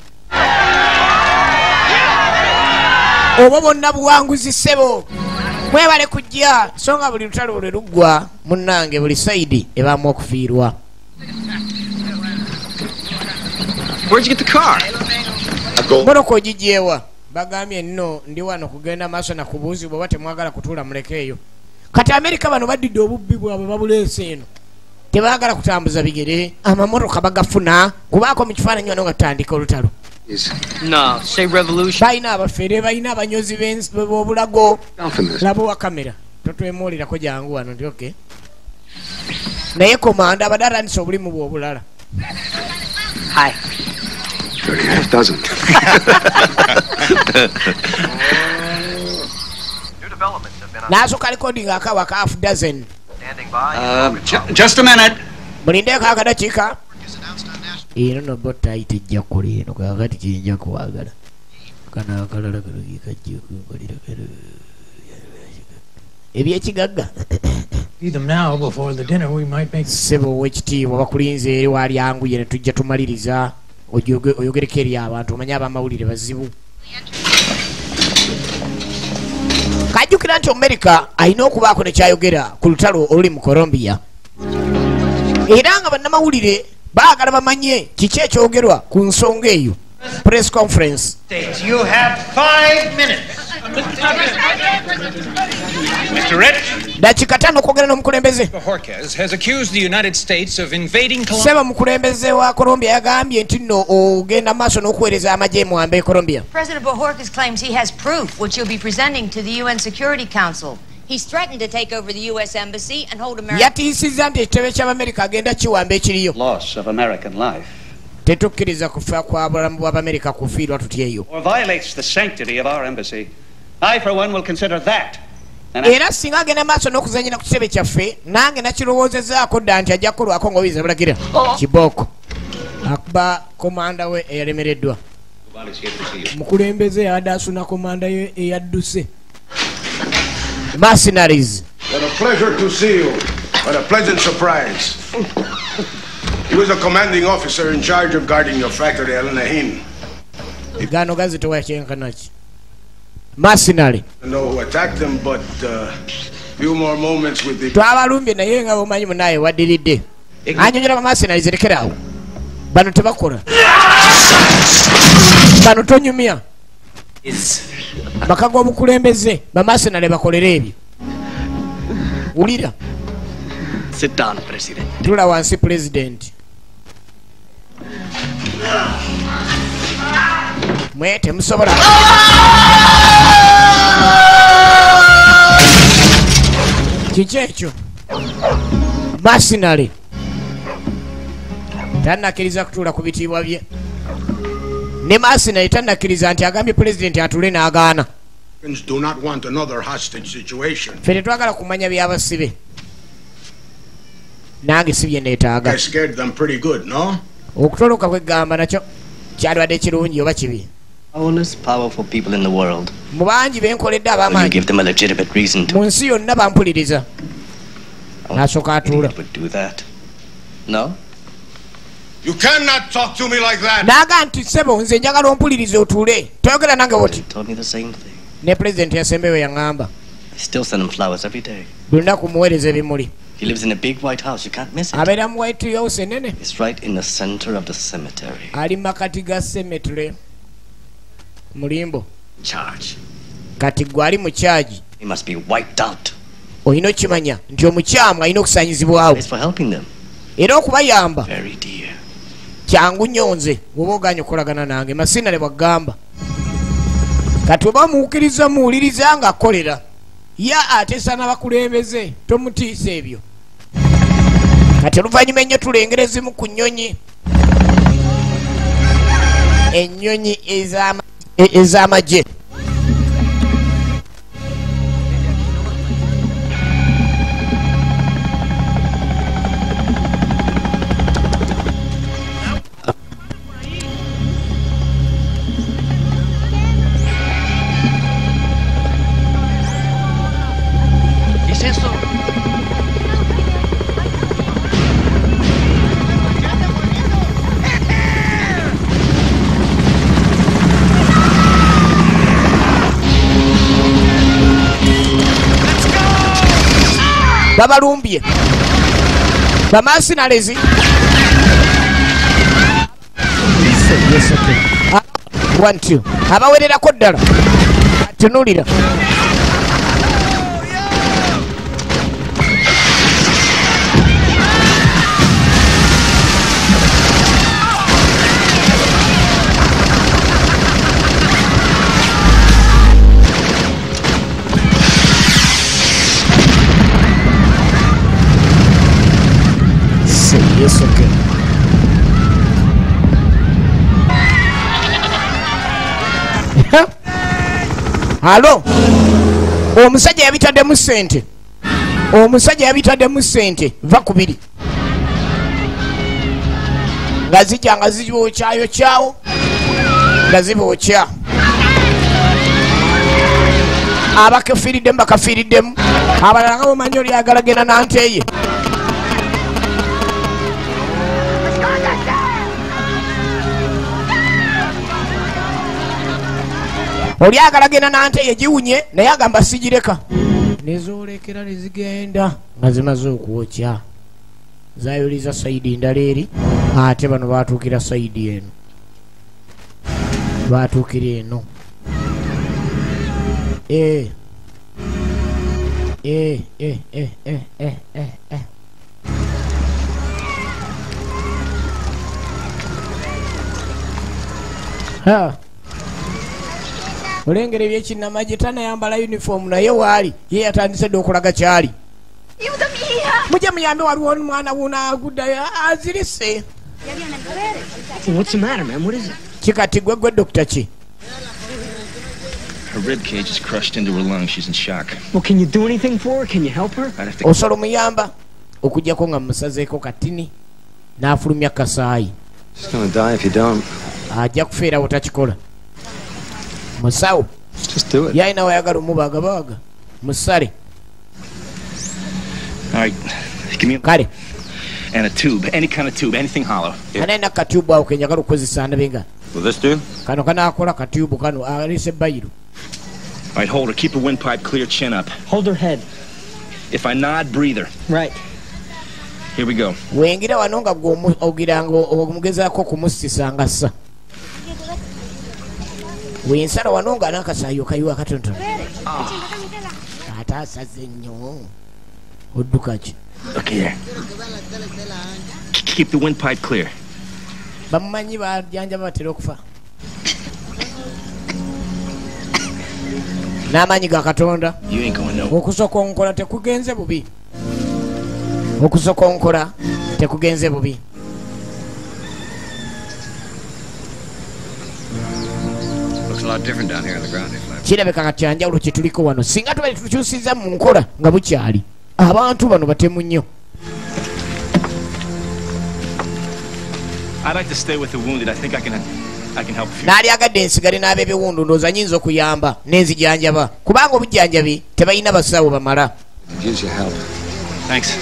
Obwo bwonna buwanguzi, ssebo, mwebale kujja. So nga buli lutalo lwe luggwa, munnange, buli side ebaamu okufiirwa. Where'd you get the car? Motoka ogigyewa? Bagambye nno ndi wano kugenda maaso nakubuuzibwa oba temwagala kutuula mulekeeyo. Kati Amerika bano baddidde obubbi bwabwe babuleese eno, tebaagala kutambuza bigere, amamotoka bagafuna kubaako mu kifaananyi wano nga tutandika olutalo. No, say revolution. Balina abafere, balina abanyozi b'obulago. Laba owa kamera, totwemulirako, jangu wano nti okay. Naye komanda abadde atandise obulimu bwe obulala. Hi. Dirty half dozen. N'asooka recording akawa ka half dozen. Just a minute. Mulindeeko akadakiika. Eno no botayi tejja kukola eno. Kakati kiyinja kwagala kano akalala kano kekajja okunkolera kano ebyekigagga. See them now before the dinner. We might make. Ssebo owekitiibwa, bakulinze eri waali, anguye ne tujja tumaliriza oyogereko eri abantu. Omanye abamawulire bazibu. Kajjukira nti Omumerika alina okubaako nekyayogera ku lutalo oluli mu Colombia. Era nga bannamawulire baagala bamanye kiki ekyogerwa ku nsonga eyo. Press conference. You have 5 minutes. Mr. Rich. Dakika 5 okwogera n'omukulembeze. Bojorquez has accused the United States of invading Colombia. Seba mukulembeze wa Colombia yagambye nti nno ogenda maaso n'okuweereza amagye mu ambe Colombia. President Bojorquez claims he has proof which he'll be presenting to the UN Security Council. He's threatened to take over the US embassy and hold America. Yatiisizza nti ekitebe ky'Abamerika agenda kiwamba ekiriyo. Loss of American life. Tetukkiriza kufa kwa bulamu bw'Abamerika kufiirwa tutyeyo. Or violates the sanctity of our embassy. I for one will consider that. Era singa agenda maaso n'okuzannyira ku kitebe kyaffe nange nakirowoozezaako dda nti ajja kukolwako ng'obiza bulagira. Kibooko akuba komanda we eyalemereddwa. Mukulembeze yabadde asuna komanda ye eyadduse. Mercenaries. What a pleasure to see you. What a pleasant surprise. He was a commanding officer in charge of guarding your factory, El Nahin. Gano gazitowa kyenkana. Mercenary. I know who attacked them, but few more moments with the twabalumbye naye nga bomanyi munaye wadiridde. Anyonyola mercenaries lekerawo. Bano tebakola. Bano tonyumya. Maka g'obukulembeze bamasenale bakolera ebyo. Wulira. Sit down, President. Tula wansi, President. Mwe temusobola. Kiki ekyo? Mercenary. Tannakkiriza kutuula ku bitiibwa bye. Ne mercenary tannakkiriza nti agambye President atule n'agaana. Do not want another hostage situation. Ffe tetwagala kumanya by'abasibe. Nange si bye neetaaga. I scared them pretty good, no? Okutoloka kwegamba nakyo kyalwadde kirungi oba kibi. Honest, powerful people in the world. Mu bangi benkoledde ab'amaanyi. You give them a legitimate reason to. Mu nsi yonna bampuliriza. N'asooka atuula. Would do that. No? You cannot talk to me like that. N'aga nti ssebo nze njagala ompulirize otuule. Toyogera nange bw'oti. Told me the same thing. Ne President yasembeyo yaŋŋamba. I still send him flowers every day. Buli lunaku muweereza ebimuli. He lives in a big white house. You can't miss it. Abeera mu white house ennene. It's right in the center of the cemetery. Ali makati ga cemetery. Mulimbo. Charge. Kati gwe ali mu charge. He must be wiped out. Olina okimanya nti omukyamu alina okusaanyizibwawo. It's for helping them. Era okubayamba. Very dear. Kyangu nnyo nze bw'oba ogaanye okukolagana nange masinale bw'agamba. Kati oba muwukiriza muwuliriza ng'akolera. Ya ateesa n'abakulembeze tomutiisa ebyo. Kati oluvannyuma ennyo tulengera ezimu ku nnyonyi. Ennyonyi ez'amagye. Babalumbye bamasinalezi 1 2 abawererako ddala atunulira Yes, okay. Halo. Omusajja yabitaddemu ssente. Omusajja yabitaddemu ssente va kubiri. Nga zijja nga zibookyayo kyawo. Nga zibookya. Abakafiiriddemu bakafiiriddemu. Abalala nga bomanyi oli ayagala genda nante ye. Oli ayagala genda nante ye giwunye naye agamba sigireka. Nezoolekera ne zigenda nga zimaze okwokya. Zayuliza sayidi ndala eri, ate bano batuukira sayidi eno. Batuukira eno. Eh. Eh eh eh eh eh eh eh. Ha. Olengera ebyekinnamagye tanayambala uniform naye waali ye yatandise dda okulaga kyali. Mujje muyambe waliwo omwana wuno aguddayo azirise. What's the matter, man? What is it? Kikati gwe gwe dokita ki? Her rib cage is crushed into her lung. She's in shock. Well, can you do anything for her? Can you help her? I'd have to. Osobola omuyamba okuggyako nga musazeeko katini n'afulumya kasaayi. She's gonna die if you don't. Ajja kufeera bw'otakikola. Musawo. Just do it. Yalina wayagala omubagabaaga. Musale. All right. Give me a kale. And a tube, any kind of tube, anything hollow. Anaina katube awo ke njagala okukozesa ndabe. Will this do? Kano kanaakola katube kano alese bayiro. All right, hold her. Keep her windpipe clear, chin up. Hold her head. If I nod, breathe her. Right. Here we go. Wengira wano nga gwe ogiranga omugezaako okumusisa nga ssa. Wensala wano nga n'akasaayi okayiwa katonotono. Ate asaze nnyo. Odduka ki? Look here. Keep the windpipe clear. Bamumanyi bajjanjaba batera okufa. N'amaanyi ga Katonda. You ain't going nowhere. Okusokonkola tekugenze bubi. Okusokonkola tekugenze bubi. Looks a lot different down here on the ground. Kirabika kati anjawulo kye tuliko wano. Singa tubadde tukyusiza mu nkola nga bukyali. Abantu bano batemu nnyo. I'd like to stay with the wounded. I think I can help you. Naalyagadde ensigale n'ab'ebiwundu ndowooza nnyinza okuyamba n'enzijanjaba kubanga obujjanjabi tebalina basawo bamala. Thanks.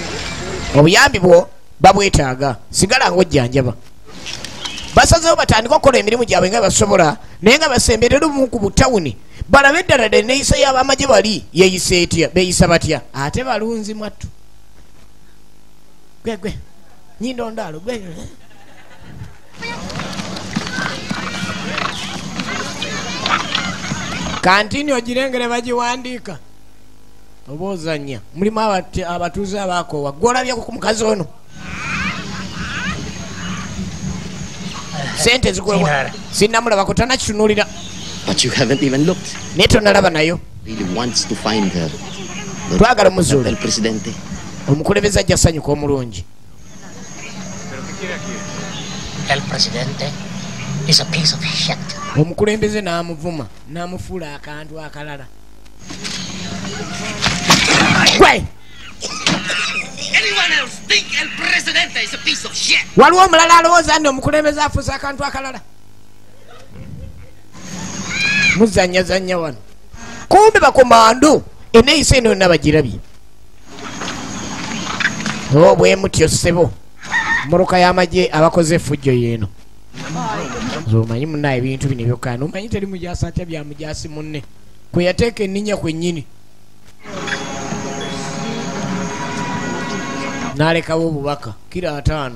Obuyambi bwo babwetaaga, sigala ng'ojjanjaba. Basazeewo batandike okukola emirimu gyabwe nga basobola naye nga basemberera obumu ku butawuni balabe eddala ddala enneeyisa y'abamagye bali yeeyisa etya, beeyisa batya ate balunzi mwattu. Gwe gwe nnyindo ndaalo gwe. Kantini ogirengere bagiwandiika oba ozannya mulimu abatuuze abaakoowa gwe olabyeko ku mukazi ono sente zigulwa sinnamulabako tannakitunuulira. But you haven't even looked. Naye tonnalaba nayo. Really wants to find her. Twagala omuzuula. El presidente. Omukulembeze ajja ssanyuka omulungi. El presidente is a piece of shit. Omukulembeze n'amuvuma n'amufuula akantu akalala. Gwe! Anyone else think El Presidente is a piece of shit? Waliwo omulala alowooza nti omukulembeze afuuse akantu akalala. Muzannyazannya wano. Kumbe bakomando enneeyisa eno yonna bagirabye. Oh, bwe mutyo ssebo. Mmoloka y'amagye abakoze effujjo y'eno. Omanyi munnaye ebintu bino ebyokkaana omanyi teri mujaasi atya bya mujaasi munne. Kwe yateeka enninnya kwennyini. N'alekawo obubaka kiro 5.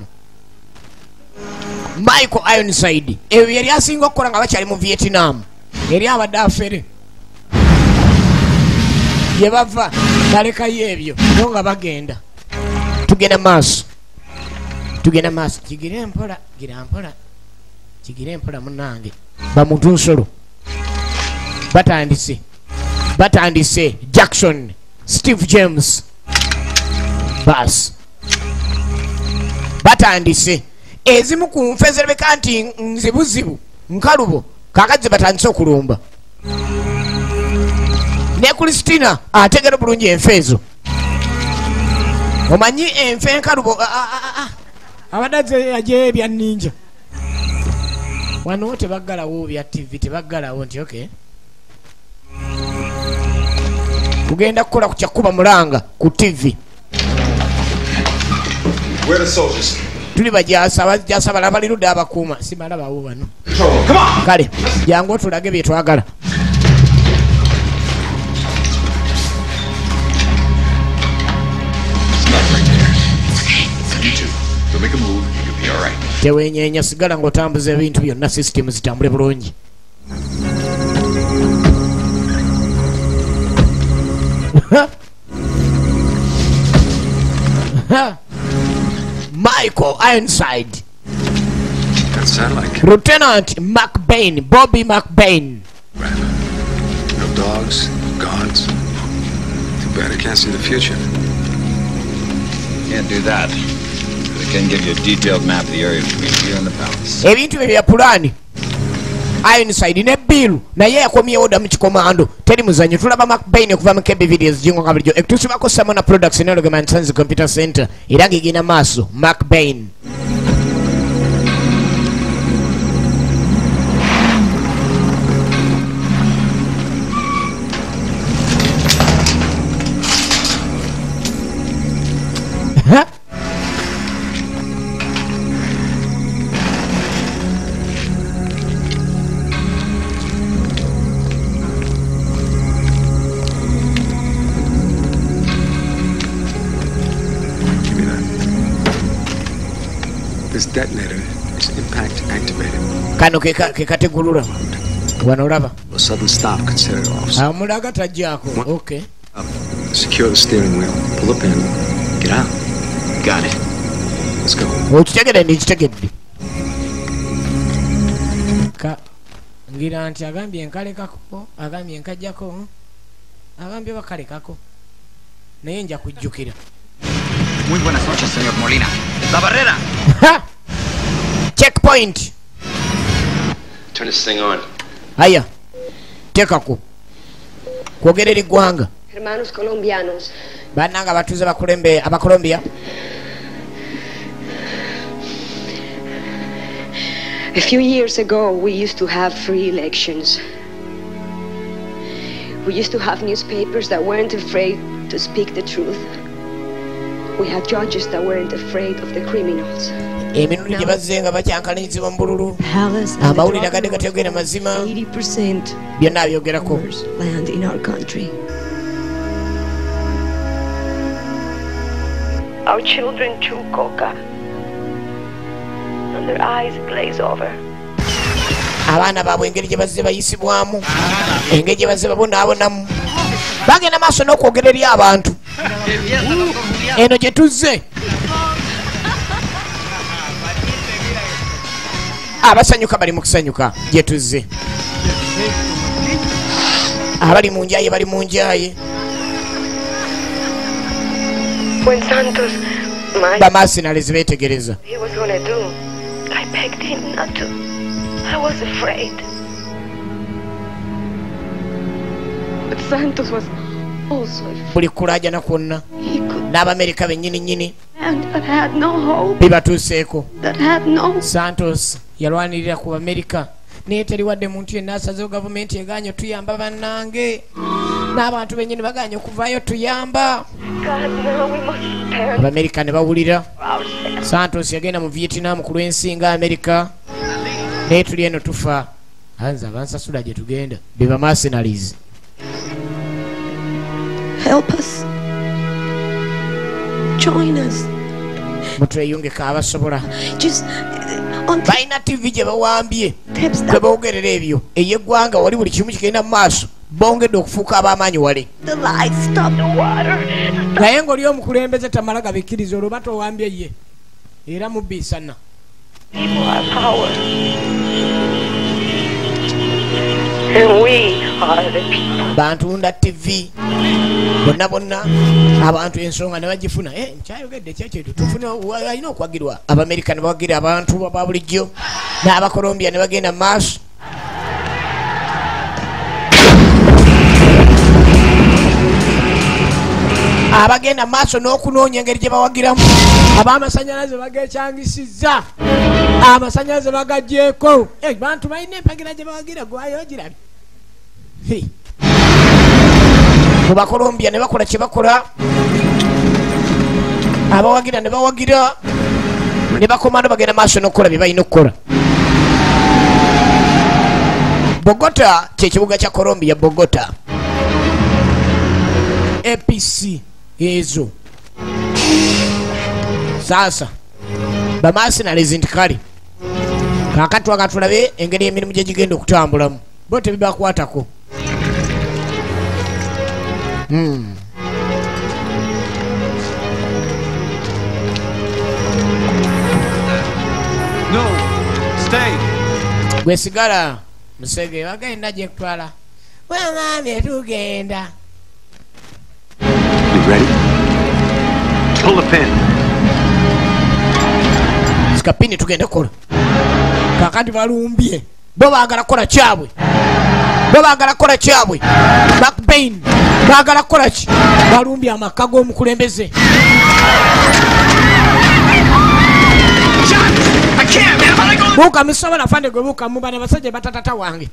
Michael Ironside ebyo yali asinga okukola nga bakyali mu Vietnam. Yali abadde afere. Gye bava balekayo ebyo bo nga bagenda. Tugenda maaso. Tugenda maaso. Kigire mpola, gira mpola. Kigire mpola munnange. Bamuntu nsolo. Batandise. Batandise Jackson, Steve James. Bas. Batandise. Ezimu ku nfe zirabika nti nzibuzibu nkalubo kaakati batandise okulumba. Ne Christina ategera bulungi enfe ezo. Omanyi enfe enkalubo abadde aje ebya ninja. Wano tebaggalawo bya TV tebaggalawo nti okay. Kugenda kukola ku kyakuba mulanga ku TV. Where the soldiers? Tuli bajasa abajasa balaba lirudde abakuuma simalabawo bano. Come on. Kale jangu otulage bye twagala. You too. Don't make a move. You'll be all right. Tewenyenya sigala ng'otambuza ebintu byonna system zitambule bulungi. Michael Ironside. That sound like Lieutenant McBain, Bobby McBain. No dogs, guards. Too bad I can't see the future. Can't do that. But I can give you a detailed map of the area between here and the palace. Ebintu bye bya pulani. Ironside ne Bill naye yakomyewo dda mu kikomando. Teri muzannyo tulaba McBain okuva mu KB Videos jingo nga bulijjo ekutuusibwako Samona Products ne Logeman Sons Computer Center era ng'egenda maaso McBain. This detonator is impact activated. Kano kekategulula. Wano olaba. A sudden stop could set it off. Amulaga tajjako. Okay. Secure the steering wheel. Pull the pin. Get out. Got it. Let's go. Okitegedde ndikitegedde. Ka ngira nti agambye nkalekako, agambye nkajjako, agambye bakalekako. Naye nja kujjukira. Muy buenas noches, señor Molina. La barrera. Checkpoint. Turn this thing on. Haya. Tekako. Kwogera eggwanga. Hermanos colombianos. Bannanga abatuuze bakulembe Abakolombia. A few years ago we used to have free elections. We used to have newspapers that weren't afraid to speak the truth. We had judges that weren't afraid of the criminals. Emirundi gye bazze nga bakyankalanyizibwa mu bululu. Amawulire agadde gategeera mazima. 80% byonna abyogerako. Land in our country. Our children chew coca and their eyes glaze over. Abaana baabwe engeri gye bazze bayisibwamu, engeri gye bazze babonaabonamu. Bagenda maaso n'okwogera eri abantu. Eno gye tuzze. Abasanyuka bali mu kusanyuka gye tuzze. Abali mu njaye bali mu njaye. When Santos, my Bamasinalizi beetegereza. he was gonna do, I begged him not to. I was afraid. But Santos was also afraid. Buli kulaajana kwonna n'Abamerika bennyini nnyini And that had no hope. bibatuuseeko. That had no. Santos yalwanirira ku Bamerika naye teriwadde muntu yenna asazeewo gavumenti egaanye tuyamba bannange n'abantu bennyini bagaanye okuvaayo tuyamba. God, now we must stand Abamerika ne bawulira. for ourselves. Santos yagenda mu Vietnam ku lw'ensi nga Amerika naye tuli eno tufa. Anze abansasula gye tugenda be bamasinalizi. Help us. Join us. Mutweyungeko abasobola. Just on Balina TV gye bawambye kwe boogerera ebyo ey'eggwanga wali buli kimu kigenda mu maaso bongedde okufuuka ab'amaanyi wale. the lights, stop the water. Naye ng'oli omukulembeze tamala gabikkiriza olwo batowambye ye era mubbiisana. People are power. And we are the people. Bantunda TV bonna bonna abantu ensonga ne bagifuna. Nkyayogedde kyekyetu tufune alina okwagirwa. Abamerika ne bawagira abantu aba bulijjo n'Abakolombia ne bagenda mu maaso. Abagenda maaso n'okunoonya engeri gye bawagiramu. Ab'amasannyalaze bagekyangisizza, amasannyalaze bagaggyeko. Bantu balina empagira gye bawagira gwayo ogirabye. Mu Bakolombia ne bakola kye bakola, abawagira ne bawagira ne bakomando bagenda maaso n'okukola bye balina okukola. Bogota kye kibuga kya Colombia. Bogota APC ezo. Sasa Bamasinalizi nti kale kaakati twakatulabe engeri emirimu gye gigenda okutambulamu bo tebibakwatako. No, stay. Gwe sigala musege wagenda gye kutwala. Wangambye tugenda. You ready? Pull the pin. Sikapini tugende kola. Kakati balumbye. Bo baagala kola kyabwe. Bo baagala kola kyabwe. McBain baagala kola ki? Balumbye amaka g'omukulembeze. Buka misobola afande gwe buka mu bana basajja batatata wange.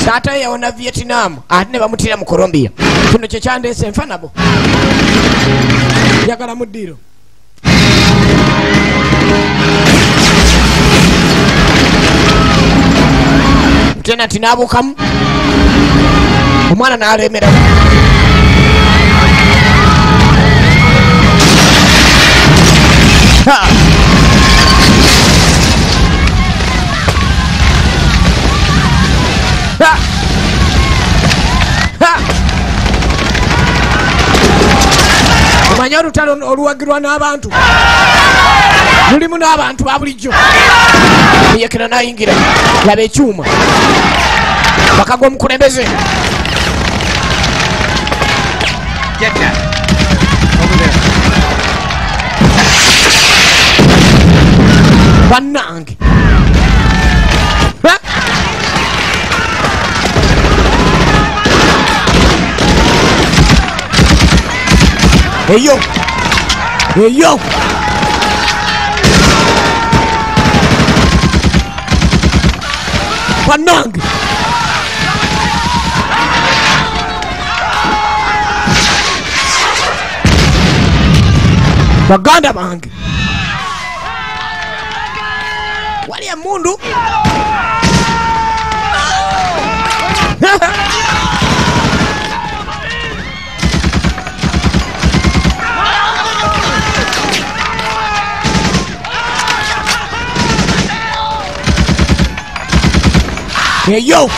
Tata yawona Vietnam ate ne bamutira mu Colombia. Kino kye kyandeese nfa nabo. Njagala mu ddiiro. Lieutenant n'abuukamu omwana n'alemeramu. Ha! Ha! Ha! Omanye olutalo oluwagirwa n'abantu mulimu n'abantu ba bulijjo. Yekera n'ayingira laba ekyuma baka g'omukulembeze. Get that. Over there. Bannange. Ha! Eyo! Eyo! Bannange! Baganda bange! Wali emundu! Hey yo!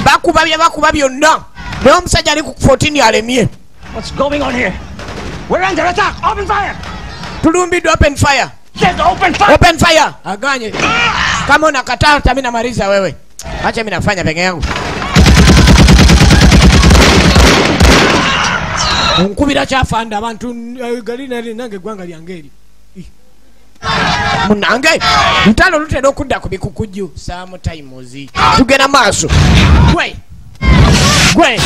Bakuba bye bakuba byonna. Naye omusajja ali ku 14 alemye. What's going on here? We're under attack. Open fire. Tulumbiddwa, open fire. Open fire. Open fire. Aganye. Kama unakataa mimi namaliza wewe. Acha mimi nafanya peke yangu. Nkubira kyafanda abantu gali nali nange gwanga lyangeri. Munange lutalo lutera okudda ku bikukujju sometimes. Tugenda maaso. Gwe. Gwe.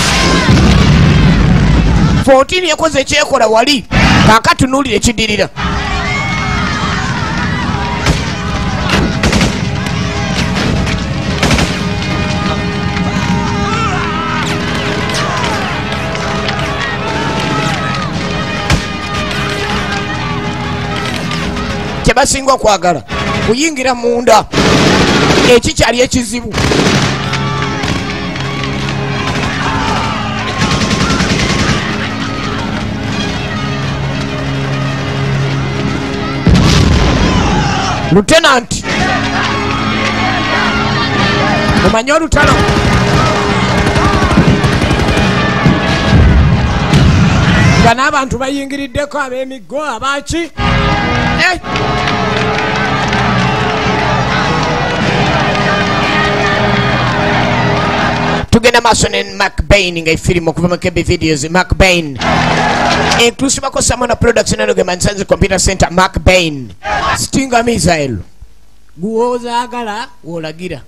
14 yakoze ekyekola wali. Kaakatunuulire ekidirira. Kyebasinga okwagala kuyingira munda ekikyali ekizibu. Lieutenant omanye olutalo nga n'abantu bayingiriddeko ab'emiggo abaki. Tugenda maaso ne McBain nga efirimu okuva mu KB Videos. McBain etusibako Samona Products nanoge Nsanzi Computer Center. McBain Stinger missile guwozaagala wolagira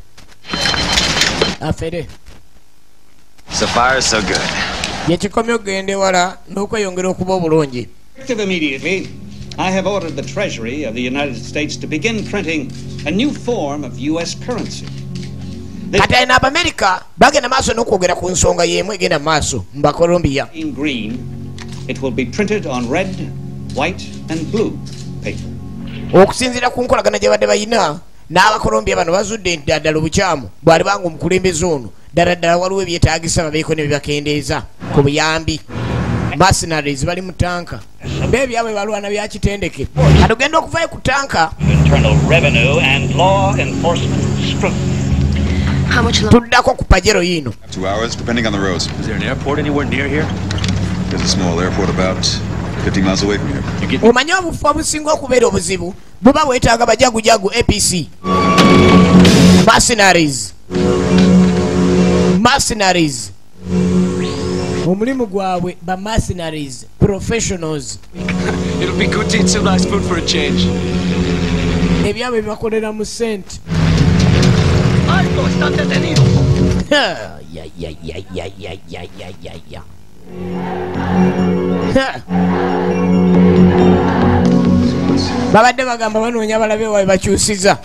afere. So far so good. Yekikomye okugenda ewala n'okweyongera okuba obulungi. Effective immediately, I have ordered the Treasury of the United States to begin printing a new form of U.S. currency. Kati alina Abamerika bagenda maaso n'okwogera ku nsonga y'emu egenda maaso mu Bakolombia. Green It will be printed on red, white, and blue paper. Okusinziira ku nkolagana gye badde balina n'Abakolombia bano bazudde nti ddala obukyamu bwali banga omukulembeze ono ddala ddala waliwo ebyetaagisa babeeko ne byebakendeeza ku buyambi. Mercenaries bali mu tanka beebyabwe balwana bya kitendeke. Kati ogenda okuvayo ku tanka Internal Revenue and Law Enforcement Scrutiny. Tuddako ku Pajero yino. 2 hours, depending on the roads. Is there an airport anywhere near here? There's a small airport about 50 miles away from here. Omanyi obufu obusinga okubeera obuzibu buba bwetaaga bajagujagu APC. Mercenaries. Mercenaries. Omulimu gwabwe ba mercenaries, professionals. It'll be good to eat some nice food for a change. Ebyabwe bibakolera mu ssente. Alto, están detenidos. Ya ya ya ya ya ya ya ya ya. Babadde bagamba banoonya balabe waabwe bakyusiza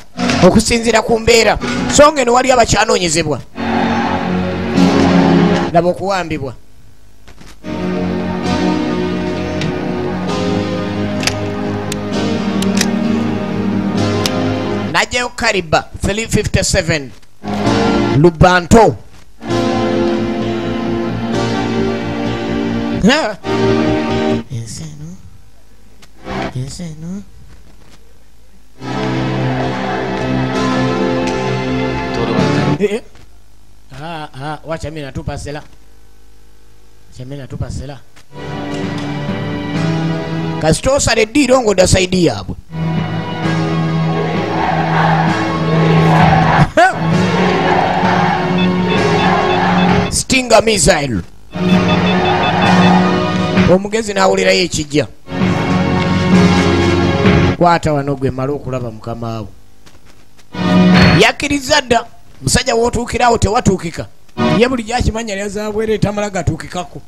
okusinziira ku mbeera, so nga eno waliyo abakyanoonyezebwa laba okuwambibwa. Najjayo Kariba 357 Lubanto. Wacha mimi natupa sela. Wacha mimi natupa sela. Kasitosa rediro ngo dasaidia hapo. Stinger missile. Omugezi n'awulirayo ekijja. Kwata wano gwe mala okulaba mukama wo. Yakkiriza dda musajja w'otuukirawo tewatuukika. Ye bulijjo akimanya lyazaabwere tamala gatuukikako.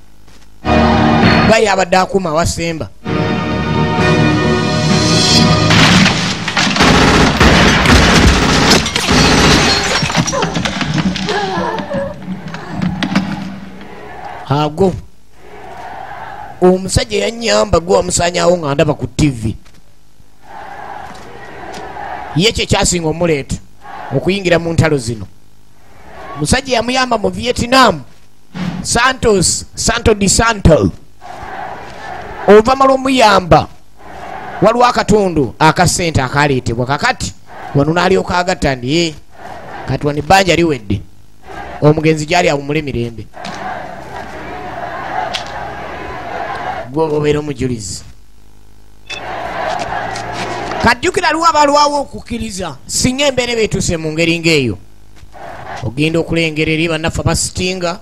Gaye abadde akuuma awasemba. Ago omusajja yannyamba gwe wamusaanyaawo nga ndaba ku TV. Ye kye kyasinga omuleeta okuyingira mu ntalo zino. Musajja yamuyamba mu Vietnam. Santos, Santo di Santo. Oluvannyuma lw'omuyamba waliwo akatundu akasente akaleetebwa kakati wano n'alyoka agatta ndi ye kati wano ebbanja liwedde omugenzi gy'ali awummule mirembe. Gwe obeera omujulizi. Kajjukira aliwo abalwawo okukkiriza singa embeera eba etuuse mu ngeri ng'eyo. Ogenda okulengera eri bannaffe abasitinga.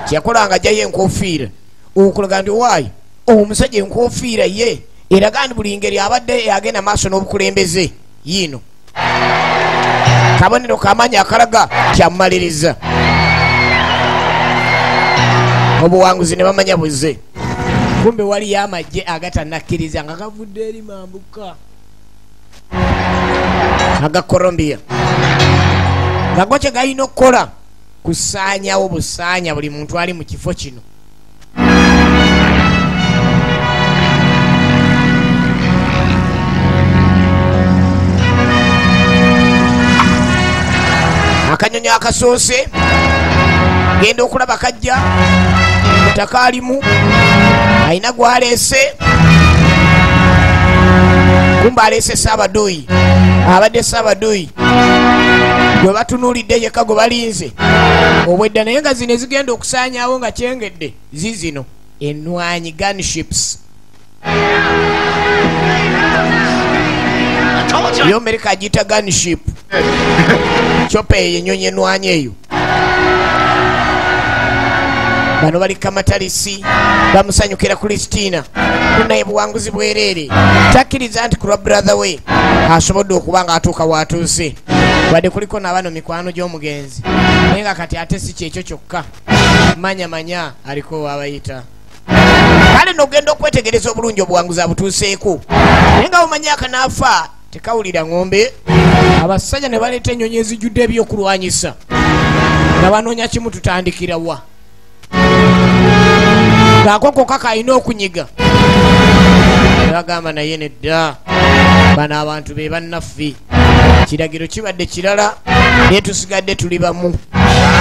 Kyeyakolanga ajjayo enkofiira okulaga nti waayi omusajja enkofiira ye eraga nti buli ngeri abadde agenda maaso n'obukulembeze yiino. Kabonero k'amaanyi akalaga kyamumaliriza. Obuwanguzi ne bamanya buzze. Kumbe waliyo amagye agatanakkiriza nga gavudde eri mambuka aga Colombia. Nga go kye galina okukola kusaanyawo busaanya buli muntu ali mu kifo kino. Akanyonyi akasoose genda okulaba kajja mutaka alimu alina gwaleese kumbe aleese Saabaduyi abadde Saabaduyi gwe batunuulidde yekka gwe balinze obwedda naye nga zino ezigenda okusaanyaawo nga kyengedde zizino ennwanyi gunships. Yo Amerika agiyita gunship. Chopa eyo ennyonyi ennwanyi eyo. Bano bali kamatalisi bamusanyukira Christina naye buwanguzi bwereere takkiriza nti ku brother we asobodde okuba nga atuuka w'atuuse wadde kuliko n'abano mikwano gy'omugenzi naye nga kati ate si kyekyo kyokka manya manya aliko wabayita. Kale n'ogenda okwetegereza obulungi obuwanguzi abutuuseeko naye nga omanyi akanaafa tekawulira ng'ombe. Abasajja ne baleeta ennyonyi ezijjudde ebyokulwanyisa. Nga banoonya kimu tutandikira wa. Ng'akoko kalina okunyiga. Bagamba naye nedda. Bano abantu be bannaffe. Kiragiro kibadde kirala naye tusigadde tuli bamu.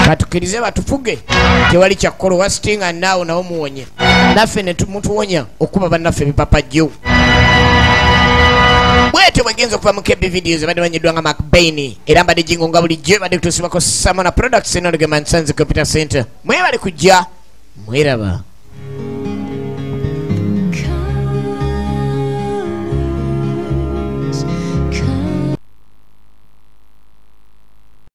Katukkirize batufuge. Tewali kyakkola wasitinga naawo nawo muwonye. Naffe ne tumutuwonya okuba bannaffe ebipapajjo. Bwetyo bwegenza okuva mu KB Videos abadde manyiddwa nga Mark Bain era mbadde jingo nga bulijjo badde kutuusibwako Samona Products enolegeman Sons Computer Center. Mwebale kujja mweraba.